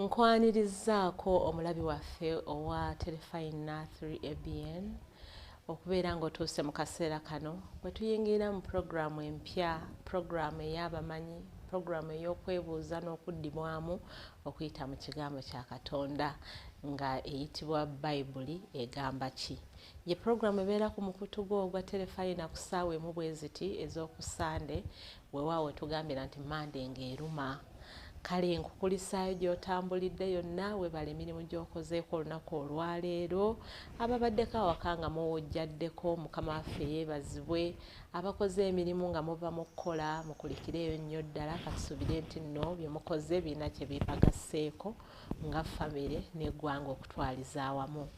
Nkwanirizaako omulabi waffe owa Terefayina 3 ABN okubeera ng'otuuse mu kaseera kano bwe tuyingira mu pulogulaamu empya, pulogulaamu ey'abamanyi, pulogulaamu ey'okwebuuza n'okuddibwamu okuyita mu kigambo kya Katonda nga eyitibwa Bayibuli Egamba Ki. Ye pulogulaamu ebeera ku mukutu gwo ogwa Terefayina ku ssaawa emu bwe ziti ez'oku Ssande, weewaawo we tugambira nti Mmande ng'eruma. Kale nkukulisaayo gy'otambulidde yonna, webale emirimu gy'okozeeko olunaku olwaleero. Ababaddeko awaka nga muwujjaddeko, Mukama waffe yeebazibwe. Abakoze emirimu nga muva mu kukola, mukulikireeyo nnyo ddala. Katusuubire nti nno bye mukoze birina kye bibagasseeko nga famire n'eggwanga okutwaliza awamu.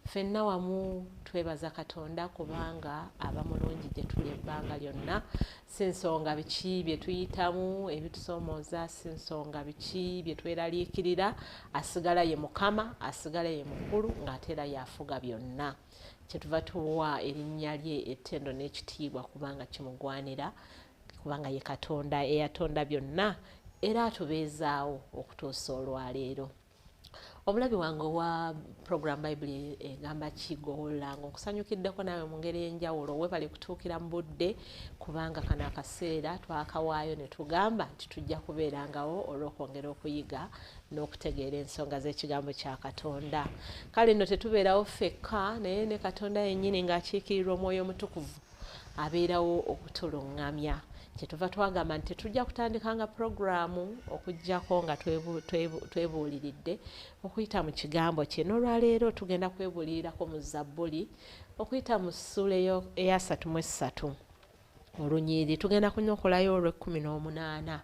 Ffenna wamu twebaza Katonda kubanga aba mulungi gye tuli ebbanga lyonna. Si nsonga biki bye tuyitamu ebitusoomooza, si nsonga biki bye tweraliikirira, asigala ye Mukama, asigala ye mukulu ng'ate era y'afuga byonna. Kyetuva tuwa erinnya lye ettendo n'ekitiibwa kubanga kimugwanira, kubanga ye Katonda eyatonda byonna era atubeezaawo okutuusa olwaleero. Omulabi wange owa program Bayibuli Egamba Ki gowolanga, nkusanyukiddeko naawe mu ngeri ey'enjawulo. Webale kutuukira mu budde kubanga kano akaseera twakawaayo ne tugamba nti tujja kubeerangawo olw'okwongera okuyiga n'okutegeera ensonga z'ekigambo kya Katonda. Kale nno tetubeerawo ffekka, naye ne Katonda yennyini ng'akiikirirwa Omwoyo Omutukuvu abeerawo okutuluŋŋamya. Kyetuva twagamba nti tetujja kutandikanga pulogulaamu okuggyako nga twebuuliridde okuyita mu kigambo kye. N'olwaleero tugenda kwebuulirirako mu Zabbuli okuyita mu ssuula eyasatu mu essatu olunyiriri, tugenda kunyokolayo olw'ekkumi n'omunaana.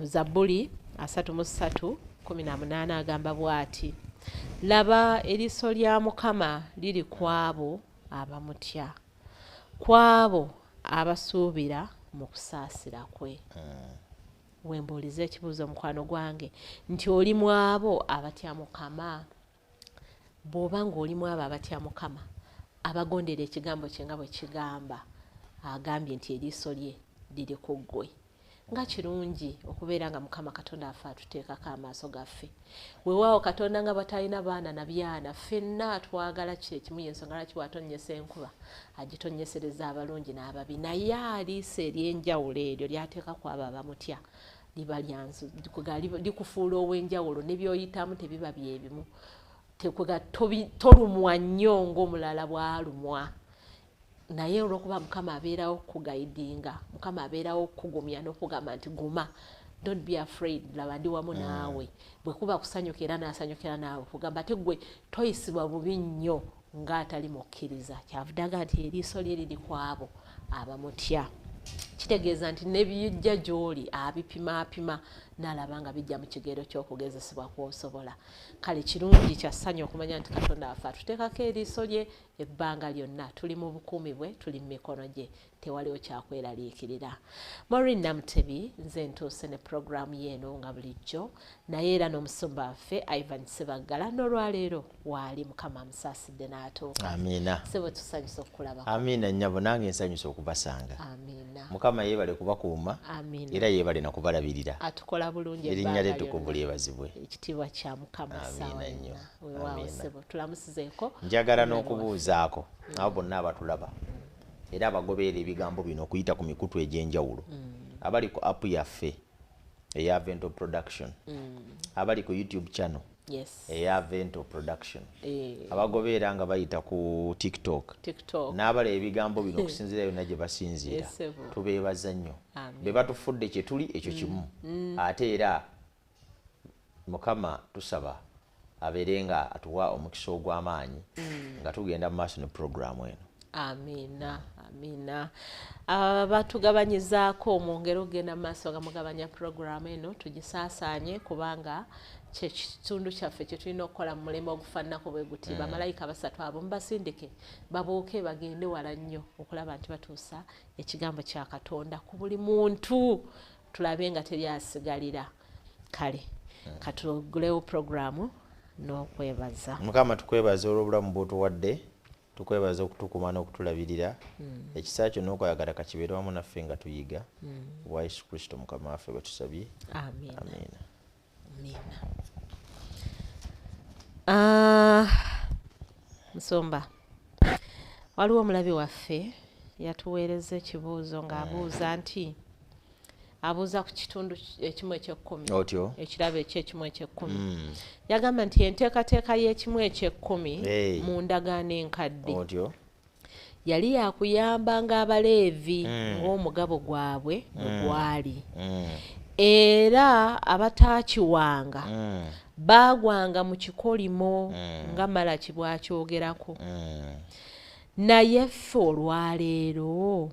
Zabbuli 33:18 agamba bw'ati: laba eriiso lya Mukama liri ku abo abamutya, ku abo abasuubira mu kusaasira kwe. Wembuuliza ekibuuzo mukwano gwange nti oli mu abo abatya Mukama? Bw'oba ng'oli mu abo abatya Mukama, abagondera ekigambo kye nga bwe kigamba, agambye nti eriiso lye liri ku ggwe. Nga kirungi okubeera nga Mukama Katonda affe atuteekako amaaso gaffe. Weewaawo Katonda nga batalina baana na byana, ffenna twagala kye kimu, y'ensonga lwaki bw'atonnyesa enkuba agitonyesereza abalungi n'ababi, naye aliiso ery'enjawulo eryo ly'ateeka ku abo abamutya liba likufuula ow'enjawulo, ne by'oyitamu tebiba byebimu, tolumwa nnyo ng'omulala bw'alumwa. Naye olw'okuba Mukama abeerawo okukugayidinga, Mukama abeerawo okukugumya n'okugamba nti guma, don't be afraid, laba ndi wamu naawe. Bwe kuba kusanyuka era n'asanyukira naawe, kugamba ate ggwe toyisibwa bubi nnyo ng'atali mukkiriza. Kyavudde agamba nti eriiso lye liri ku abo abamutya. Kitegeeza nti n'ebijja gy'oli abipimaapima n'alaba nga bijja mu kigero ky'okugezesebwa kw'osobola. Kale kirungi kya ssanyu okumanya nti Katonda waffe atuteekako eriiso lye ebbanga lyonna, tuli mu bukuumi bwe, tuli mu mikono gye, tewaliwo kyakweraliikirira. Maureen Namutebi nze ntuuse ne pulogulaamu yeeno nga bulijjo, naye era n'omusumba waffe Ivan Ssebaggala n'olwaleero waali, Mukama amusaasidde n'atuuka. Amiina. Ssebo tusanyusa okukulaba. Amiina nnyabo, nange nsanyusa okubasanga. Amiina. Mukama yeebale kubakuuma. Amiina. Era yeebale na kubalabirira. Atukola bulungi erinnya lye ttukuvu lyebazibwe. Ekitiibwa kya Mukama ssaawa yonna. Weewaawo ssebo, tulamusizeeko. Njagala n'okubuuzaako abo bonna abatulaba era abagoberera ebigambo bino okuyita ku mikutu egy'enjawulo, abali ku app yaffe eya Vento Production, abali ku YouTube channel eya Vento Production, abagoberera nga bayita ku TikTok, n'abala ebigambo bino okusinziira yonna gye basinziira, tubeebaza nnyo. Be batufudde kye tuli ekyo kimu. Ate era Mukama tusaba abeere nga atuwa omukisa ogw'amaanyi nga tugenda mu maaso ne pulogulaamu eno. Amiina, amiina. Batugabanyizaako mwongere okugenda mu maaso nga mugabanya pulogulaamu eno, tugisaasaanye kubanga kye kitundu kyaffe kye tulina okukola mu mulembe ogufaananako bwe guti. Bamalayika basatu abo mubasindike babuuke bagende wala nnyo okulaba nti batuusa ekigambo kya Katonda ku buli muntu, tulabe nga teri asigalira. Kale katugulewo pulogulaamu n'okwebaza. Mukama tukwebaza olw'obulamu bw'otuwadde, tukwebaza okutukuuma n'okutulabirira. Ekisa kyo n'okwagala kakibeere wamu naffe nga tuyiga. Bwa Yesu Kristo Mukama waffe bwe tusabye. Amiina. Amiina. Amiina. Ah, musumba, waliwo omulabi waffe yatuweereza ekibuuzo ng'abuuza nti abuuza ku kitundu ekimu ekyekkumi, Otyo. ekirabo ekyekimu ekyekkumi. Yagamba nti enteekateeka y'ekimu ekyekkumi mu ndagaano enkadde Otyo. yali yakuyambanga Abaleevi ng'omugabo gwabwe bwe gwali, era abataakiwanga baagwanga mu kikolimo nga Malaki bw'akyogerako. Naye ffe olwaleero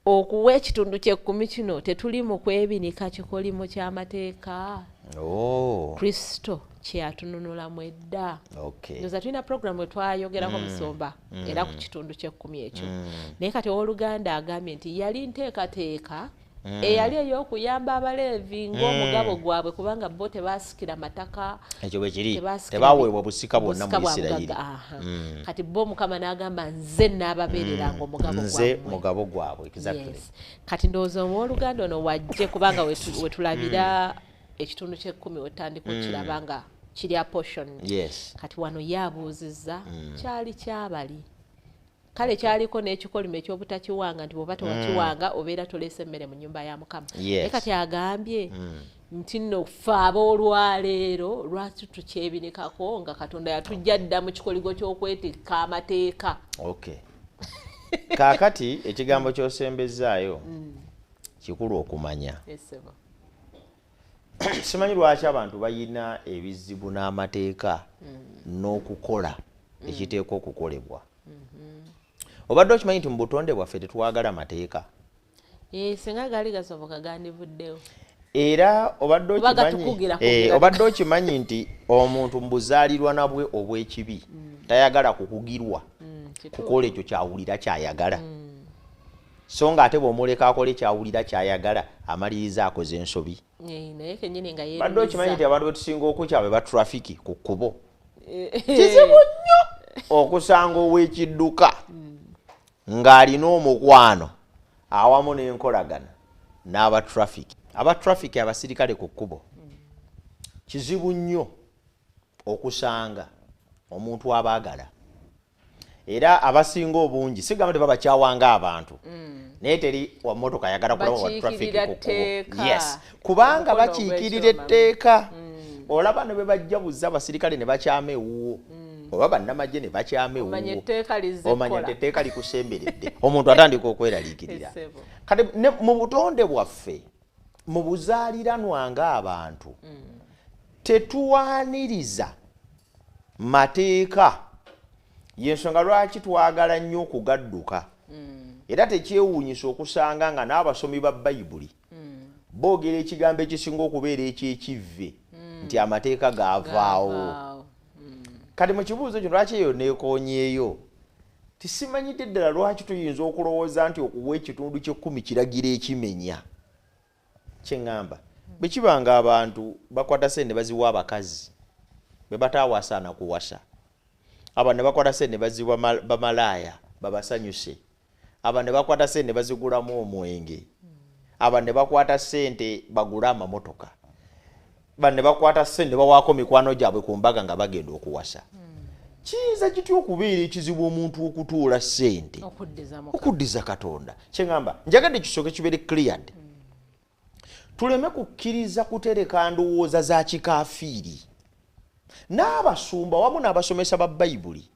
okuwa ekitundu ky'ekkumi kino tetuli mu kwebinika kikolimo ky'amateeka Kristo kye yatununulamu edda. Ndowooza tulina puroguramu we twayogerako, musumba, era ku kitundu ky'ekkumi ekyo. Naye kati owooluganda agambye nti yali nteekateeka eyali ey'okuyamba Abaleevi ng'omugabo gwabwe, kubanga bo tebaasikira mataka. Ekyo bwe kiri. Tebaasikira Tebaweebwa busika bwonna mu busika bwa Isirayiri. mugagga, aha. Kati bo Mukama n'agamba, nze naababeereranga omugabo Nze gwammwe. mugabo gwabwe, exactly. Yes. Kati ndowooza owooluganda ono wajje, kubanga wetulabira ekitundu ky'ekkumi wetandika okiraba nga kiri apportion. Kati wano ye abuuzizza, kyali kyabali kale kyaliko n'ekikolimo ekyobutakiwanga, nti bw'oba tewakiwanga obeera toleese emmere mu nnyumba ya Mukama. Naye kati agambye nti nno ffe ab'olwaleero lwaki tukyebinikako nga Katonda yatujja dda mu kikoligo ky'okwetikka amateeka? Okay, kaakati ekigambo ky'osembezaayo kikulu okumanya. Esebo. Simanyi lwaki abantu bayina ebizibu n'amateeka n'okukola ekiteekwa okukolebwa. Obadde okimanyi nti mu butonde bwaffe tetwagala mateeka? Singa gaali gasoboka gandivuddewo. Era obadde Kuba okimanyi gatukugira kugira. Obadde okimanyi nti omuntu mu buzaalirwana bwe obw'ekibi tayagala kukugirwa kukola ekyo kyawulira kyayagala, so nga ate bw'omuleka akole kyawulira kyayagala, amaliriza akoze ensobi. Naye kennyini nga Badde okimanyi nti yeerumiza. abantu betusinga okukyabe ba trafiki ku kkubo? Kizibu nnyo okusanga ow'ekidduka ng'alina omukwano awamu n'enkolagana n'aba traffic, aba traffic, abasirikale ku kkubo. Kizibu nnyo okusanga omuntu abaagala, era abasinga obungi sigamba tebabakyawanga abantu, naye teri wa motoka ayagala kulaba wa traffic Bakiikirira ku kkubo. tteeka. Yes, kubanga Omukono bakiikirira ogw'ekyuma. etteeka. Olaba ne bwe bajja buzza abasirikale ne bakyama ewuwo, oba bannamagye ne bakyama Omanya ewuwo, etteeka lizze omanya kukola. nti etteeka likusemberedde, omuntu atandika okweraliikirira. Essebo. Kati mu butonde bwaffe, mu buzaaliranwa ng'abantu, tetuwaaniriza mateeka. Yensonga lwaki twagala nnyo okugadduka. Era tekyewuunyisa okusanga nga n'abasomi ba Bayibuli boogera ekigambo ekisinga okubeera ekyekivve nti amateeka gaavaawo. Gaavaawo. Kati mu kibuuzo kino, lwaki eyo neekoonyeeyo, tisimanyidde ddala lwaki tuyinza okulowooza nti okuwa ekitundu ky'ekkumi kiragira ekimenya. Kyeŋŋamba, bwe kiba nga abantu bakwata sente ne baziwa abakazi bwe bataawasaana kuwasa, abantu ne bakwata sente ne baziwa bamalaaya babasanyuse, abantu ne bakwata sente ne bazigulamu omwenge, abantu ne bakwata sente bagule amamotoka, bano ne bakwata sente ne bawaako mikwano gyabwe ku mbaga nga bagenda okuwasa, kiyinza kitya okubeera ekizibu omuntu okutuula sente okuddiza Mukama? Okuddiza Katonda. Kyeŋŋamba, njagadde kisooke kibeere cleared, tuleme kukkiriza kutereka ndowooza za kikafiiri n'abasumba wamu n'abasomesa ba Bayibuli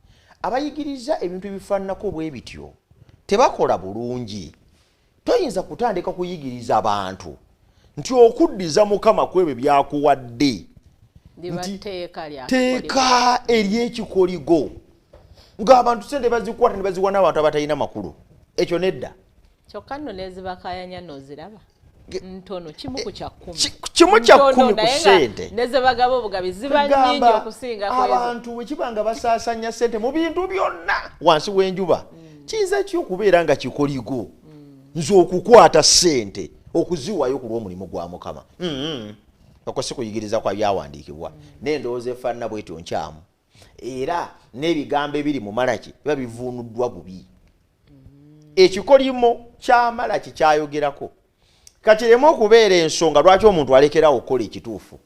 abayigiriza ebintu ebifaananako bwe bityo. Tebakola bulungi. Toyinza kutandika kuyigiriza bantu nti okuddiza Mukama ku ebyo byakuwadde liba nti tteeka lya teeka ery'ekikoligo, ng'abantu sente bazikwata ne baziwa n'abantu abatalina makulu. Ekyo nedda. Kyokka nno nezibakayanya n'oziraba ntono, 1%. 1/10 ku Ntono, naye nga ssente. nezebagaba obugabi ziba nnyingi Kugamba, okusinga ku ezo. Abantu bwe kiba nga basaasanya ssente mu bintu byonna wansi w'enjuba, kiyinza ki okubeera nga kikoligo nze okukwata ssente okuziwaayo ku lw'omulimu gwa Mukama? Okwo si kuyigiriza kwa byawandiikibwa, n'endowooza efaanana bwetyo nkyamu, era n'ebigambo ebiri mu Malaki biba bivuunuddwa bubi. Ekikolimo kya Malaki kyayogerako kakireme okubeera ensonga lwaki omuntu alekerawo okukola ekituufu.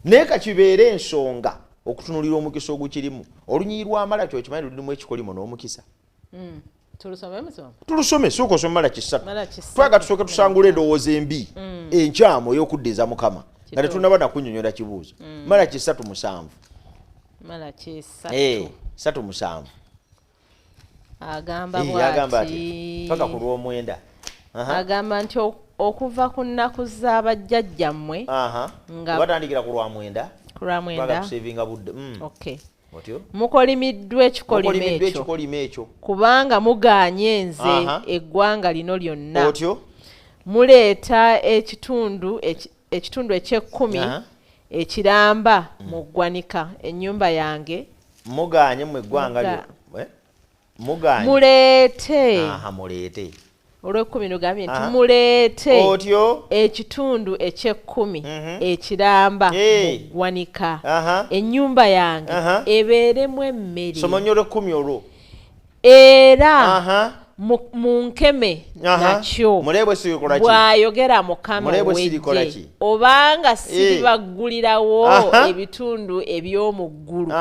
Naye kakibeere ensonga okutunulira omukisa ogukirimu. Olunyiriri lwa Malaki okimanyi lulimu ekikolimo n'omukisa. Tulusome musoma? Tulusome, sooka osome Malaki 3. Malaki 3. Twaga tusooke tusangule endowooza embi enkyamu ey'okuddiza Mukama nga tetunnaba na kunnyonnyola kibuuzo. Malaki 3:7. Malaki 3. 3:7. Agamba Agamba bw'ati. ati, paka ku lw'omwenda. Agamba nti okuva ku nnaku z'abajjajjammwe nga Batandikira ku lwamwenda. Ku lwamwenda. Baga kusevinga budde. Okay. Otyo? Mukolimiddwa ekikolimo Mukolimiddwa ekyo. ekikolimo ekyo. Kubanga mugaanye nze eggwanga lino lyonna. Otyo? Muleeta ekitundu eky'ekkumi ekiramba mu ggwanika ennyumba yange. Mugaanye mu eggwanga lyo. Mugaanye. Muleete. Muleete. Olw'ekkumi lugambye nti muleete Otyo? ekitundu eky'ekkumi ekiramba mu ggwanika. Ennyumba yange ebeeremu emmere. Soma nnyo olw'ekkumi olwo. Era mu nkeme nakyo. Muleebwe sirikola ki? Bw'ayogera Mukama Muleebwe sirikola ow'eggye. ki? Obanga siribaggulirawo ebitundu eby'omu ggulu.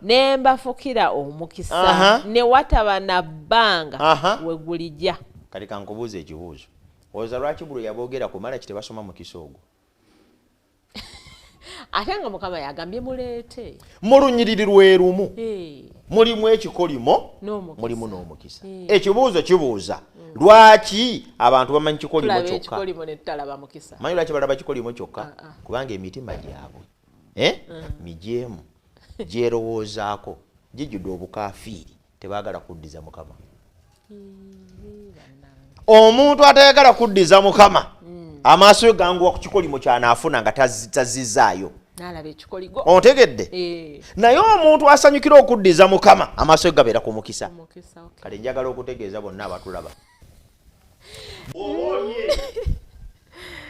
Ne mbafukira omukisa. Ne wataba na bbanga we gulijja. Kati kankubuuze ekibuuzo. Olowooza lwaki buli yaboogera ku Malaki tebasoma mukisa ogwo? Ate nga Mukama yagambye muleete. Mu lunyiriri lwe lumu. Mulimu ekikolimo, N'omukisa. mulimu n'omukisa. Ekibuuzo kibuuza, lwaki abantu bamanyi kikolimo Tulaba kyokka? ekikolimo ne tutalaba mukisa. Manyi lwaki balaba kikolimo kyokka? Kubanga emitima gyabwe, mijeemu, gyerowoozaako, gijjudde obukaafiiri, tebaagala kuddiza Mukama. Omuntu atayagala kuddiza Mukama, amaaso ge ganguwa ku kikolimo ky'anaafuna nga tazizzaayo. N'alaba ekikoligo. Ontegedde? Naye omuntu asanyukira okuddiza Mukama, amaaso ge gabeera ku mukisa. Omukisa, okay. Kale njagala okutegeeza bonna abatulaba. Bw'oba oli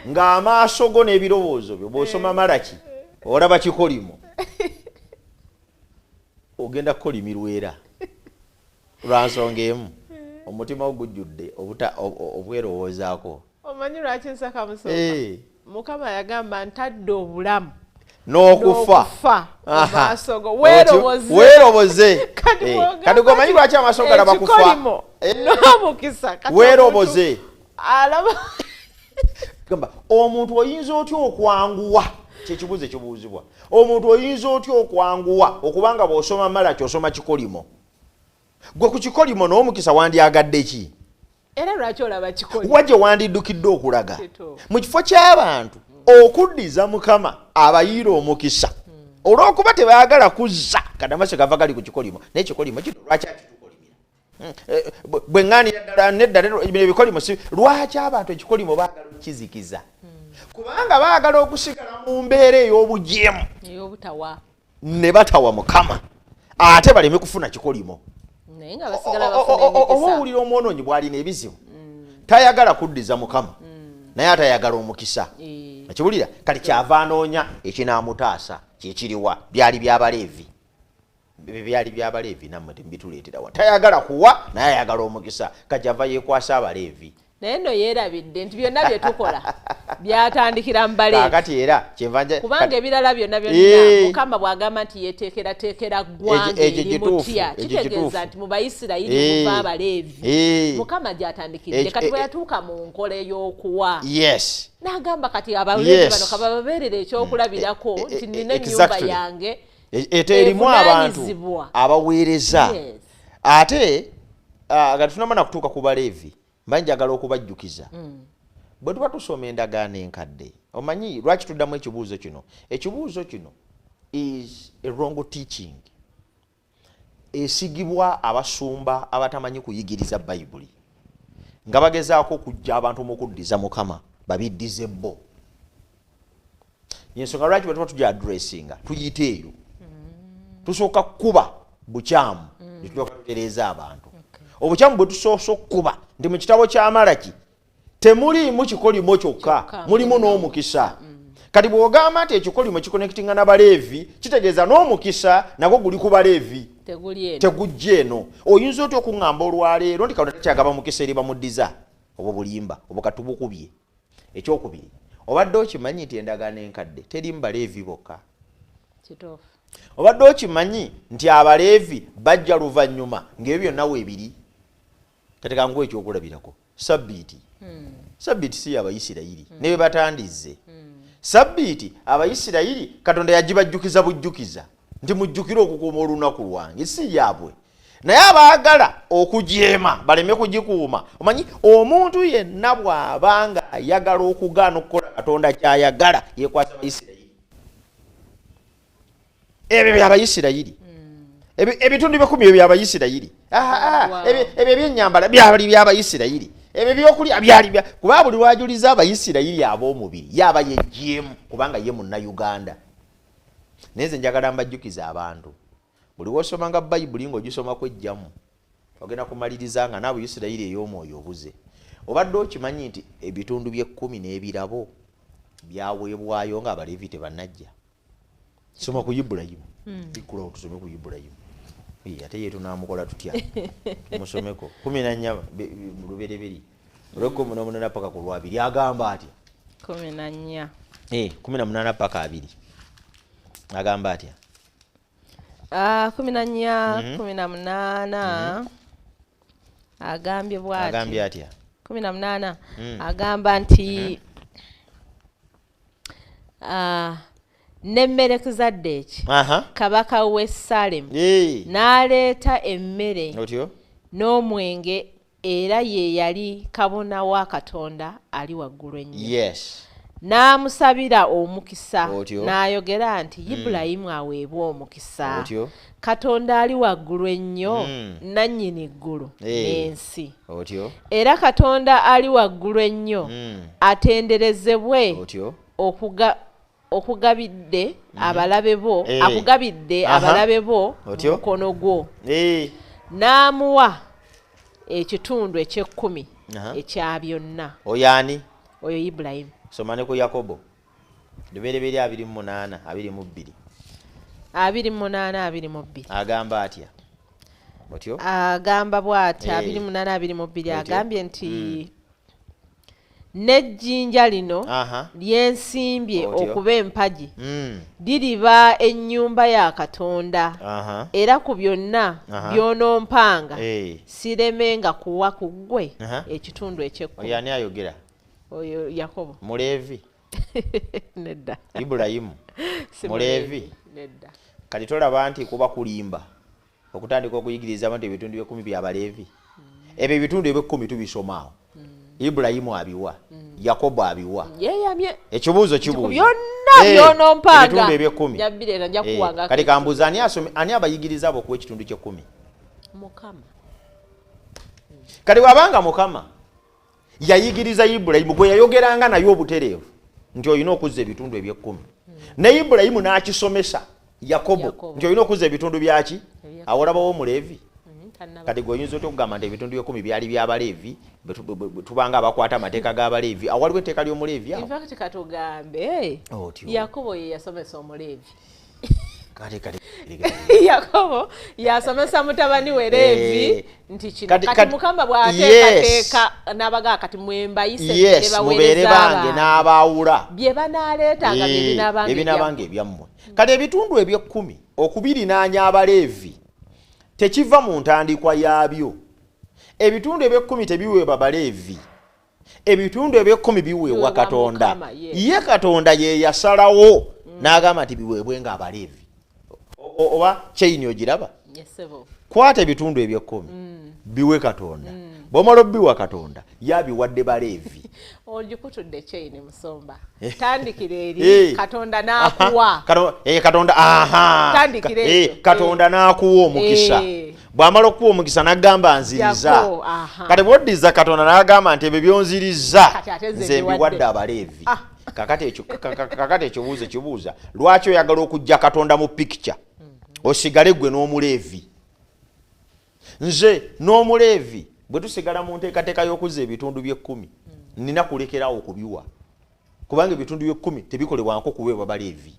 ng'amaaso go n'ebirowoozo byo bw'osoma Malaki olaba kikolimo, ogenda kukolimirwa era lwa nsonga emu, omutima gwo gujjudde obwerowoozaako. Omanyi lwaki nsaka musoma? Mukama yagamba ntadde obulamu N'okufa. N'okufa mu maaso go. Weeroboze. Weeroboze. Kati bw'ogamba Kati gwe omanyi lwaki amaaso galaba kufa? Ekikolimo n'omukisa. Kati Weeroboze. omuntu alaba Gamba, omuntu oyinza otya okwanguwa? Kye kibuuzo ekibuuzibwa. Omuntu oyinza otya okwanguwa okubanga bw'osoma Malaki osoma kikolimo? Gwe ku kikolimo n'omukisa wandyagadde ki? Era lwaki olaba kikolimo? Wa gye wandiddukidde okulaga? Kituufu. Mu kifo ky'abantu okuddiza Mukama abayiira omukisa. Olw'okuba tebaagala kuzza, kati amaaso gava gali ku kikolimo. Naye ekikolimo kino lwaki akitukolimira? Bwe ŋŋaanira ddala nedda, leero bino ebikolimo si, lwaki abantu ekikolimo baagala okukizikiza? Kubanga baagala okusigala mu mbeera ey'obujeemu. Ey'obutawa. Ne batawa Mukama. Ate baleme kufuna kikolimo. Naye nga basigala bafuna emikisa. Oba owulira omwonoonyi bw'alina ebizibu. Tayagala kuddiza Mukama. Naye ate ayagala omukisa. Ekiwulira? Kati kyava anoonya ekinaamutaasa kyekiriwa, byali by'Abaleevi. Byali by'Abaleevi nammwe tebituleetera wa. Tayagala kuwa naye ayagala omukisa. Kati ava yeekwasa Abaleevi. Naye nno yeerabidde nti byonna bye tukola byatandikira mu Baleevi. Kaakati era kyenva nja- Kubanga kati ebirala byonna byonna Mukama bw'agamba nti yeeteekerateekera ggwanga eri mutya, Ekyo kitegeeza kituufu. nti mu Bayisirayiri muva Abaleevi. Mukama gy'atandikidde. Kati bwe yatuuka mu nkola ey'okuwa. N'agamba kati Abaleevi bano kabababeerere ekyokulabirako nti nnina ennyumba yange Ete erimu abantu evunaanyizibwa. abaweereza. Ate, nga tetunnamala kutuuka ku Baleevi, mba njagala okubajjukiza. Bwe tuba tusoma endagaano enkadde, omanyi lwaki tuddamu ekibuuzo kino? Ekibuuzo kino is a wrong teaching. Esigibwa abasumba abatamanyi kuyigiriza Bayibuli. Nga bagezaako okuggya abantu mu kuddiza Mukama, babiddize bo. Y'ensonga lwaki bwe tuba tujja addressinga, tuyite eyo. Tusooka kukuba bukyamu, ne tulyoka tutereeza abantu. Obukyamu bwe tusoose okukuba nti mu kitabo kya Malaki temuliimu kikolimo kyokka, Kyokka. mulimu n'omukisa. Kati bw'ogamba nti ekikolimo kiconnectinga n'Abaleevi, kitegeeza n'omukisa nagwo guli ku Baleevi. Teguli eno. Tegujja eno. Oyinza otya okuŋŋamba olwaleero nti Katonda takyagaba mukisa eri bamuddiza? Obwo bulimba, obwo katubukubye. Ekyokubiri, obadde okimanyi nti endagaano enkadde terimu Baleevi bokka. Kituufu. Obadde okimanyi nti Abaleevi bajja luvannyuma ng'ebyo byonna weebiri? Kati kankuwe ekyokulabirako, Sabbiiti. Sabbiiti si y'Abayisirayiri, ne bwe batandizze Sabbiiti Abayisirayiri, Katonda yagibajjukiza bujjukiza nti mujjukire okukuuma olunaku lwange, si yaabwe. Naye abaagala okujeema baleme kugikuuma. Omanyi omuntu yenna bw'aba nga ayagala okugaana okukola Katonda ky'ayagala, yeekwasa Abayisirayiri. Ebyo by'Abayisirayiri. Ebitundu byekumi ebyo by'Abayisirayiri. Ebyo ebyennyambala byali by'Abayisirayiri, ebyo byokulya byali bya kuba buli lwajuliza Abayisirayiri ab'omubiri yaaba yejjeemu, kubanga ye Munnayuganda. Naye nze njagala mbajjukiza abantu, buli wosomanga Bayibuli ng'ogisoma kwejjamu, ogenda kumaliriza nga naawe Isirayiri ey'omwoyo obuze. Obadde okimanyi nti ebitundu by'ekkumi n'ebirabo byaweebwayo nga Abaleevi tebannajja? Soma ku Ibulayimu. Bikkulawo tusome ku Ibulayimu. Ate ye tunaamukola tutya? Tumusomeko 14 Lubereberye olw'e18 paka ku lwabiri, agamba atya? 14. 18 paka 20, agamba atya? 14, 18 agambye bw'ati. Agambye atya? 18 agamba nti ne Merukizaddeeki kabaka w'e Salemu n'aleeta emmere Otyo n'omwenge, era ye yali kabona wa Katonda ali waggulu ennyo. N'amusabira omukisa Otyo. n'ayogera nti Ibulayimu aweebwe omukisa Otyo Katonda ali waggulu ennyo, nannyini ggulu n'ensi. Otyo Era Katonda ali waggulu ennyo atenderezebwe Otyo okugabidde abalabe bo, akugabidde abalabe bo mu Otyo. mukono gwo. N'amuwa ekitundu eky'ekkumi ekya byonna. Oyo ani? Oyo Ibulayimu. Soma ne ku Yakobo, Lubereberye 28 22. 28 22. Agamba atya? Otyo. Agamba bw'ati, 28 22. Otyo. Agambye nti n'ejjinja lino lyensimbye Otyo. okuba empagi liriba ennyumba ya Katonda, era ku byonna by'onompanga siremenga kuwa ku ggwe ekitundu eky'ekkumi. Oyo ani ayogera? Oyo Yakobo. Muleevi? Nedda. Ibulayimu? Si. Muleevi? Muleevi, nedda. Kati tolaba nti kuba kulimba okutandika okuyigiriza abantu ebitundu by'ekkumi by'Abaleevi? Ebyo ebitundu eby'ekkumi tubisomaawo, Ibulayimu abiwa, Yakobo abiwa. Yeeyamye Ekibuuzo nti ku kibuuzo byonna by'onompanga ebitundu eby'ekkumi njabireeta, nja kuwanga. Kati kambuuza, ani abayigiriza abo okuwa ekitundu ky'ekkumi? Mukama. Kati bw'abanga Mukama yayigiriza Ibulayimu gwe yayogeranga naye obutereevu nti olina okuzza ebitundu eby'ekkumi, ne Ibulayimu n'akisomesa Yakobo Yakobo. nti olina okuzza ebitundu byaki, Eby'ekkumi. awo olabawo Omuleevi? Tannaba. Kati gwe oyinza otya okugamba nti ebitundu by'ekkumi byali by'Abaleevi? Bwe tubanga abakwata amateeka g'Abaleevi, awo waliwo etteeka ly'Omuleevi awo? In fact katugambe Otyo. Yakobo ye yasomesa Omuleevi. Kale kale. Yakobo yasomesa mutabani we Leevi nti kino kati Mukama bw'ateekateeka n'abagaa kati mwembayise Mubeere bange n'abaawula bye banaaleetanga bye binaabanga ebinaabanga ebyammwe. Kati ebitundu eby'ekkumi okubirinaanya Abaleevi tekiva mu ntandikwa yaabyo. Ebitundu eby'ekkumi tebiweebwa Baleevi, ebitundu eby'ekkumi biweebwa Biweebwa Katonda. Mukama, yes. Ye Katonda ye yasalawo n'agamba nti biweebwe nga Abaleevi. Oba chain ogiraba? Yes, ssebo. Kwata ebitundu eby'ekkumi biwe Katonda, bw'omala obiwa Katonda, yabiwadde Baleevi. Ogikutudde chain, musomba. Tandikira eri Katonda n'akuwa. Katonda, aha. Tandikira ekyo. Katonda n'akuwa omukisa. Bw'amala okuwa omukisa n'agamba nziriza. Jako, aha. Kati bw'oddiza, Katonda n'agamba nti ebyo byonziriza Kati ate nze nze mbiwadde. mbiwadde Abaleevi. Kakati ekibuuzo kibuuza, lwaki oyagala okujja Katonda mu picture, osigale gwe n'Omuleevi? Nze n'Omuleevi bwe tusigala mu nteekateeka y'okuzza ebitundu by'ekkumi, nina kulekerawo okubiwa, kubanga ebitundu by'ekkumi tebikolebwanko kuweebwa Baleevi.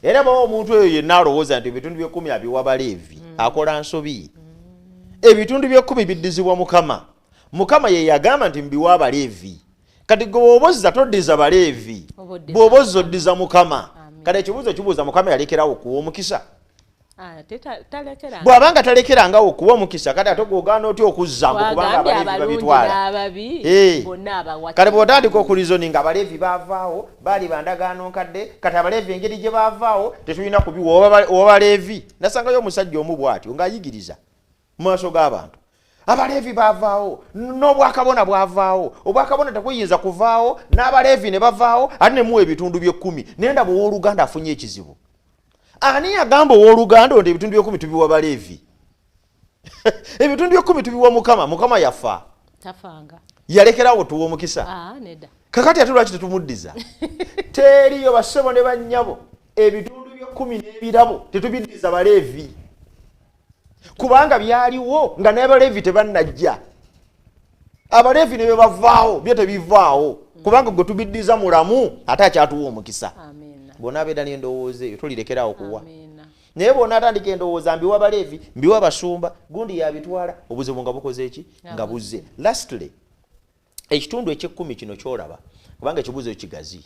Era bawa omuntu oyo yenna alowooza nti ebitundu by'ekkumi abiwa Baleevi akola nsobi. Ebitundu by'ekkumi biddizibwa Mukama. Mukama ye yagamba nti mbiwa Abaleevi. Kati gwe bw'oba ozza toddiza Baleevi, Oba oddiza bw'oba ozza oddiza Mukama. Amiina. Kale ekibuuzo kibuuza, Mukama yalekerawo okuwa omukisa? Bw'abanga talekerangawo okuwa omukisa, kati ate gwogaana otya okuzza mbu kubanga Abaleevi babitwala? Kale bw'otandika okureasoninga, Abaleevi baavaawo, baali bandagaano nkadde, kati Abaleevi engeri gye baavaawo tetulina kubiwa owabaleevi. Nasangayo omusajja omu bw'atyo ng'ayigiriza mu maaso g'abantu, Abaleevi baavaawo n'obwakabona bwavaawo, obwakabona tekuyinza kuvaawo n'Abaleevi ne bavaawo, ate ne muwa ebitundu by'ekkumi. Naye ndaba owooluganda afunye ekizibu. Ani yagamba owooluganda nti ebitundu by'ekkumi tubiwa Baleevi? Ebitundu by'ekkumi tubiwa Mukama. Mukama yafa? Yalekerawo tuwa omukisa? Kakati ate lwaki tetumuddiza? Teriyo, bassebo ne bannyabo, ebitundu by'ekkumi n'ebirabo tetubiddiza Baleevi, kubanga byaliwo nga n'Abaleevi tebannajja. Abaleevi ne bebavaawo, byo tebivaawo, kubanga gwe tubiddiza mulamu ate akyatuwa omukisa. Bw'onaabeera n'endowooza eyo, tolirekerawo kuwa. Naye bw'onaatandika endowooza mbiwa Baleevi, mbiwa basumba, gundi yabitwala, obuzibu nga bukoze eki? Nga buzze. Lastly, ekitundu ekyekkumi kino kyolaba, kubanga ekibuuzo kigazi,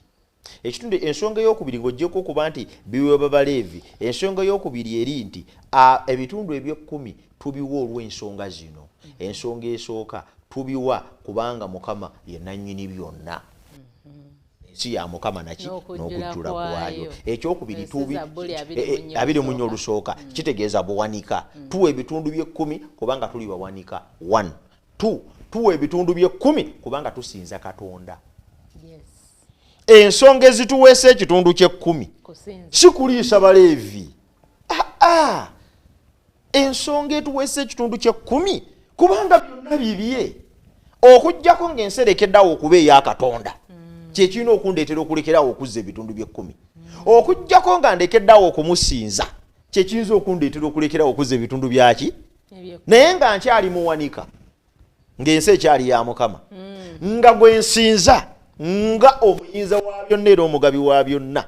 ekitundu, ensonga eyokubiri ng'oggyeko okuba nti biweebwa Baleevi, ensonga eyokubiri eri nti ebitundu ebyekkumi tubiwa olw'ensonga zino. Ensonga esooka, tubiwa kubanga Mukama ye nannyini byonna, ensi ya Mukama naki n'okujjula kwayo. Ekyokubiri, 24 olusooka, kitegeeza buwanika. Tuwa ebitundu by'ekkumi kubanga tuli bawanika. 1 2, tuwa ebitundu by'ekkumi kubanga tusinza Katonda. Ensonga ezituweesa ekitundu ky'ekkumi si kuliisa Baleevi. Aa, ensonga etuweesa ekitundu ky'ekkumi kubanga byonna bibye, okugjako ng'ensi erekeddawo okuba eya Katonda, kyekirina okundeetera okulekerawo okuzza ebitundu by'ekkumi. Okugjako nga ndekeddawo okumusinza, kyekiyinza okundeetera okulekerawo okuzza ebitundu byaki. Naye nga nkyali muwanika, ng'ensi ekyali ya Mukama, nga gwe nsinza nga omuyinza wa byonna era omugabi wa byonna,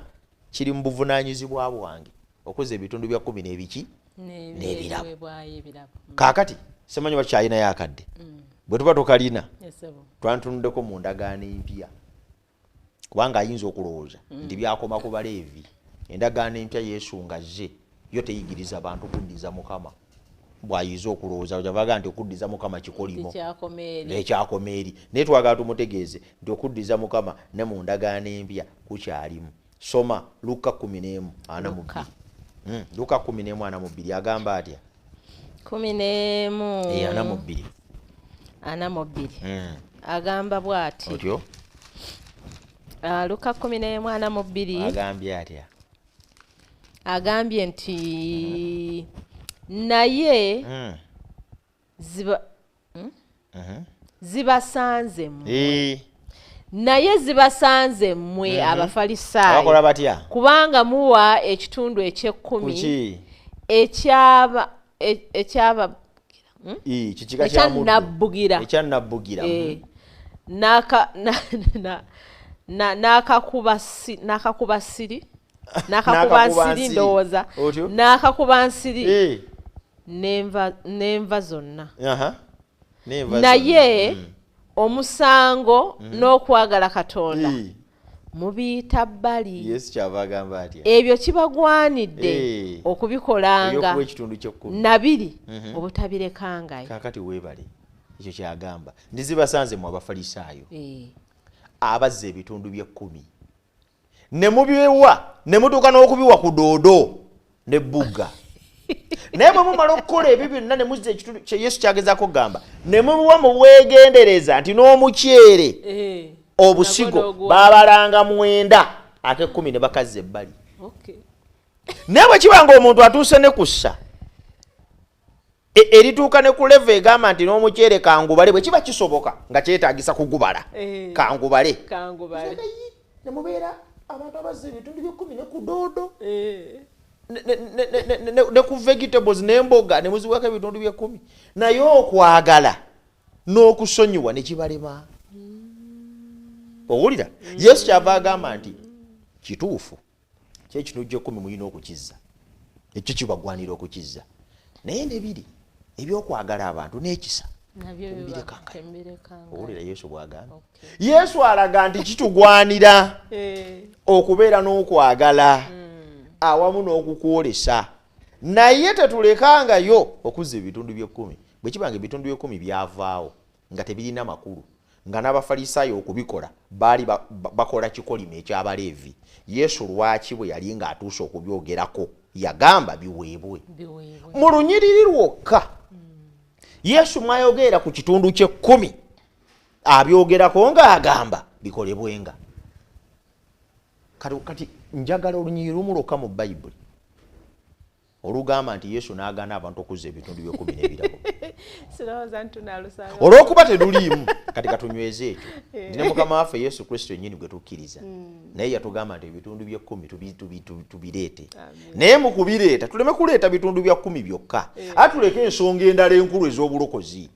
kiri mu buvunaanyizibwa bwange okuzza ebitundu bya kkumi n'ebiki n'ebirabo. Kaakati simanyi bakyalinayo akadde. Bwe tuba tukalina, twantunuddeko mu ndagaano empya, kubanga ayinza okulowooza nti byakoma ku Baleevi. Endagaano empya, Yesu nga zze, yo teyigiriza bantu kuddiza Mukama. Bw'ayinza okulowooza, kyavaga nti okuddiza Mukama kikolimo nekyakoma eri. Naye twagala tumutegeeze nti okuddiza Mukama ne mu ndagaano empya kukyalimu. Soma Luka 11:42. Luka 11:42 agamba atya? 11 42. 42. Agamba bw'ati. Otyo. Luka 11:42. Agambye atya? Agambye nti naye ziba Zibasanze mmwe, naye zibasanze mmwe Abafalisaayo, abakola batya? Kubanga muwa ekitundu ekyekkumi kuki? Ekyaba ekyaba Kikika kya muddo. Ekyannabbugira. Ekyannabbugira. N'akakuba siri, n'akakuba nsiri. Nsiri. Ndowooza Otyo? N'akakuba nsiri n'enva zonna. N'enva Naye zonna. Omusango n'okwagala Katonda mubiyita bbali. Yesu kyava agamba atya? Ebyo kibagwanidde okubikolanga ebyokuwa ekitundu ky'ekkumi nabiri obutabirekangayo. Kaakati weebale, ekyo kyagamba nti zibasanze mu Abafalisaayo abazza ebitundu by'ekkumi ne mubiwa, ne mutuuka n'okubiwa ku doodo ne bugga, naye bwe mumala okukola ebyo byonna ne muzza ekitundu kye Yesu kyagezaako okugamba, ne mubiwa mu bwegendereza nti n'omukyere obusigo nagwo n'oguwa. Babalanga 9, ak'ekkumi ne bakazza ebbali. Naye bwe kiba nga omuntu atuuse ne kussa erituuka ne ku level egamba nti n'omukyere kangubale, bwe kiba kisoboka nga kyetaagisa kugubala, kangubale. Kangubale. Ne mubeera abantu abazza ebitundu by'ekkumi ne ku doodo ne ku vegetables n'emboga ne muziwako ebitundu by'ekkumi, naye okwagala n'okusonyiwa ne kibalema. Owulira, Yesu kyava agamba nti kituufu kyekitundu ky'ekkumi mulina okukizza, ekyo kibagwanira okukizza, naye nebiri ebyokwagala abantu n'ekisa. Tembirekangayo. Owulira Yesu bw'agamba? Yesu alaga nti kitugwanira okubeera n'okwagala awamu n'okukwolesa, naye tetulekangayo okuzza ebitundu by'ekkumi. Bwe kiba nga ebitundu by'ekkumi byavaawo nga tebirina makulu, nga n'Abafalisaayo okubikola baali bakola kikolimo eky'Abaleevi, Yesu lwaki bwe yali ng'atuuse okubyogerako yagamba biweebwe? Mu lunyiriri lwokka Yesu mwayogerera ku kitundu ky'ekkumi, abyogerako ng'agamba bikolebwenga. Kati njagala olunyiriri lumu lwokka mu Bayibuli olugamba nti Yesu n'agaana abantu okuzza ebitundu by'ekkumi n'ebirabo. Olw'okuba teruliimu, kati katunyweze ekyo nti ne Mukama waffe Yesu Kristo yennyini gwe tukkiriza, naye yatugamba nti ebitundu by'ekkumi tubireete, naye mu kubireeta tuleme kuleeta bitundu bya kkumi byokka, ate tuleke ensonga endala enkulu ez'obulokozi.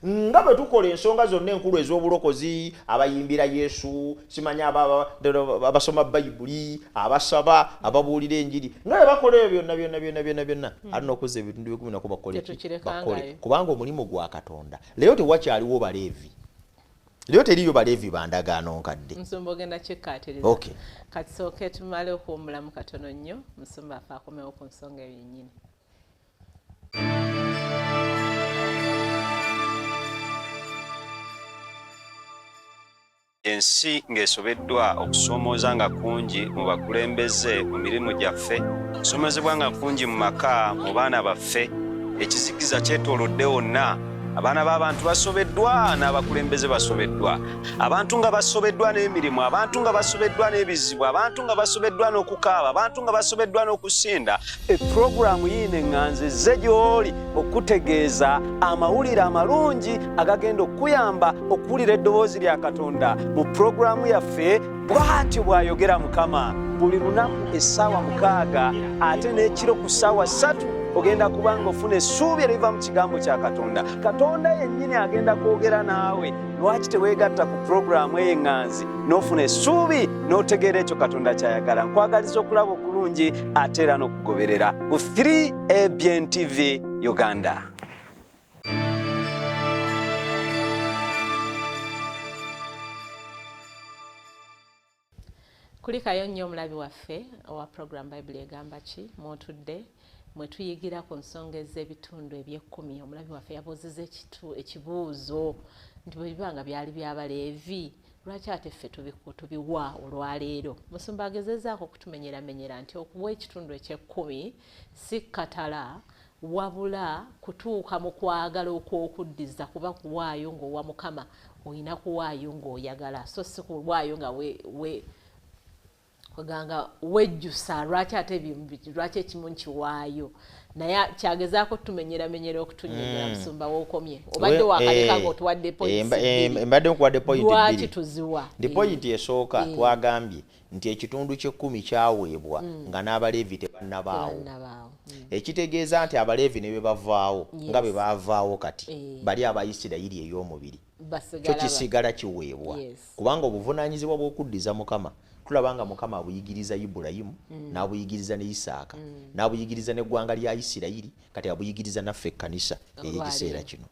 Nga bwe tukola ensonga zonna enkulu ez'obulokozi, abayimbira Yesu, simanya abasoma Bayibuli, abasaba, ababuulira enjiri, nga bwe bakola ebyo byonna byonna byonna byonna byonna, ate n'okuzza ebitundu by'ekkumi nako bakole ki? Bakole, kubanga omulimu gwa Katonda. Leero tewakyaliwo Baleevi, leero teriiyo Baleevi ba ndagaano nkadde. Musumba, ogenda kikkaatiriza. Kati sooke tumale okuwummulamu katono nnyo, musumba afe akomewo ku nsonga eyo yennyini. Ensi ng'esobeddwa okusoomooza nga kungi mu bakulembeze, mu mirimu gyaffe, okusomezebwa nga kungi mu maka, mu baana baffe, ekizikiza kyetoolodde wonna. Abaana b'abantu basobeddwa, n'abakulembeze basobeddwa. Abantu nga basobeddwa n'emirimu, abantu nga basobeddwa n'ebizibu, abantu nga basobeddwa n'okukaaba, abantu nga basobeddwa n'okusinda. Epulogulaamu yiino eŋŋanzi ezze gy'oli okukutegeeza amawulire amalungi agagenda okukuyamba okuwulira eddoboozi lya Katonda mu pulogulaamu yaffe Bw'atyo bw'ayogera Mukama. Buli lunaku essaawa 6 ate n'ekiro ku ssaawa 3 ogenda kuba ng'ofuna essuubi eriva mu kigambo kya Katonda. Katonda yennyini agenda kwogera naawe. Lwaki teweegatta ku pulogulaamu eyo eŋŋanzi n'ofuna essuubi n'otegeera ekyo Katonda ky'ayagala? Nkwagaliza okulaba okulungi ate era n'okugoberera ku 3ABN TV Uganda. Kulikayo nnyo omulabi waffe owa program Bayibuli Egamba Ki, mw'otudde mwe tuyigira ku nsonga ez'ebitundu eby'ekkumi. Omulabi waffe yabuuzizza ekibuuzo nti bwe biba nga byali by'Abaleevi, lwaki ate ffe tubiwa olwaleero? Musumba agezezaako okutumenyeramenyera nti okuwa ekitundu eky'ekkumi si katala, wabula kutuuka mu kwagala okw'okuddiza, kuba kuwaayo ng'owa Mukama, olina kuwaayo ng'oyagala, so si kuwaayo nga kweganga wejjusa lwaki ate lwaki ekimu nkiwaayo. Naye kyagezaako tumenyeramenyera okutunyonyola. Musumba, wookomye obadde wakaleka ng'otuwadde points bbiri. Mbadde nkuwadde point Lwaki bbiri. tuziwa? Ndi point esooka, twagambye nti ekitundu ky'ekkumi kyaweebwa nga n'Abaleevi tebannabaawo. Tebannabaawo. Ekitegeeza nti Abaleevi ne bwe bavaawo nga bwe baavaawo kati, bali Abayisirayiri ey'omubiri, kyo kisigala kiweebwa, kubanga obuvunaanyizibwa bw'okuddiza Mukama tulaba nga Mukama abuyigiriza Ibulayimu, n'abuyigiriza ne Isaaka, n'abuyigiriza n'eggwanga lya Isirayiri, kati abuyigiriza naffe ekkanisa ey'ekiseera kino.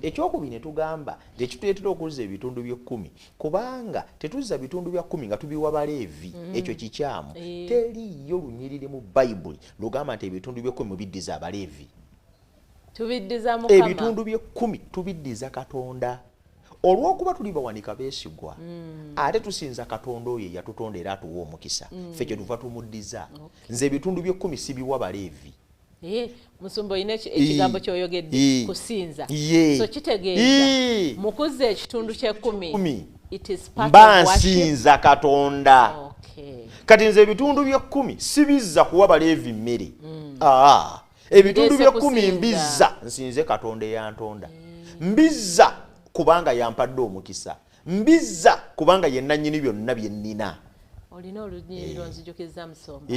Ekyokubiri ne tugamba nti ekituleetera okuzza ebitundu by'ekkumi, kubanga tetuzza bitundu bya kkumi nga tubiwa Baleevi, ekyo kikyamu. Teriiyo lunyiriri mu Bayibuli lugamba nti ebitundu by'ekkumi mubiddiza Abaleevi. Tubiddiza Mukama. Ebitundu by'ekkumi tubiddiza Katonda, olw'okuba tuli bawanika beesigwa, ate tusinza Katonda oyo eyatutonda era atuwa omukisa. Ffe kyetuva tumuddiza. Nze ebitundu by'ekkumi sibiwa Baleevi. Musumba, olina ekigambo ky'oyogedde, kusinza. So kitegeeza mu kuzza ekitundu ky'ekkumi, mba nsinza Katonda. Kati nze ebitundu by'ekkumi sibizza kuwa Baleevi mmere. Ebitundu by'ekkumi mbizza nsinze Katonda eyantonda, mbizza kubanga yampadde omukisa, mbizza kubanga ye nannyini byonna bye nnina. Olina olunyiriri lwonzijukizza, musumba.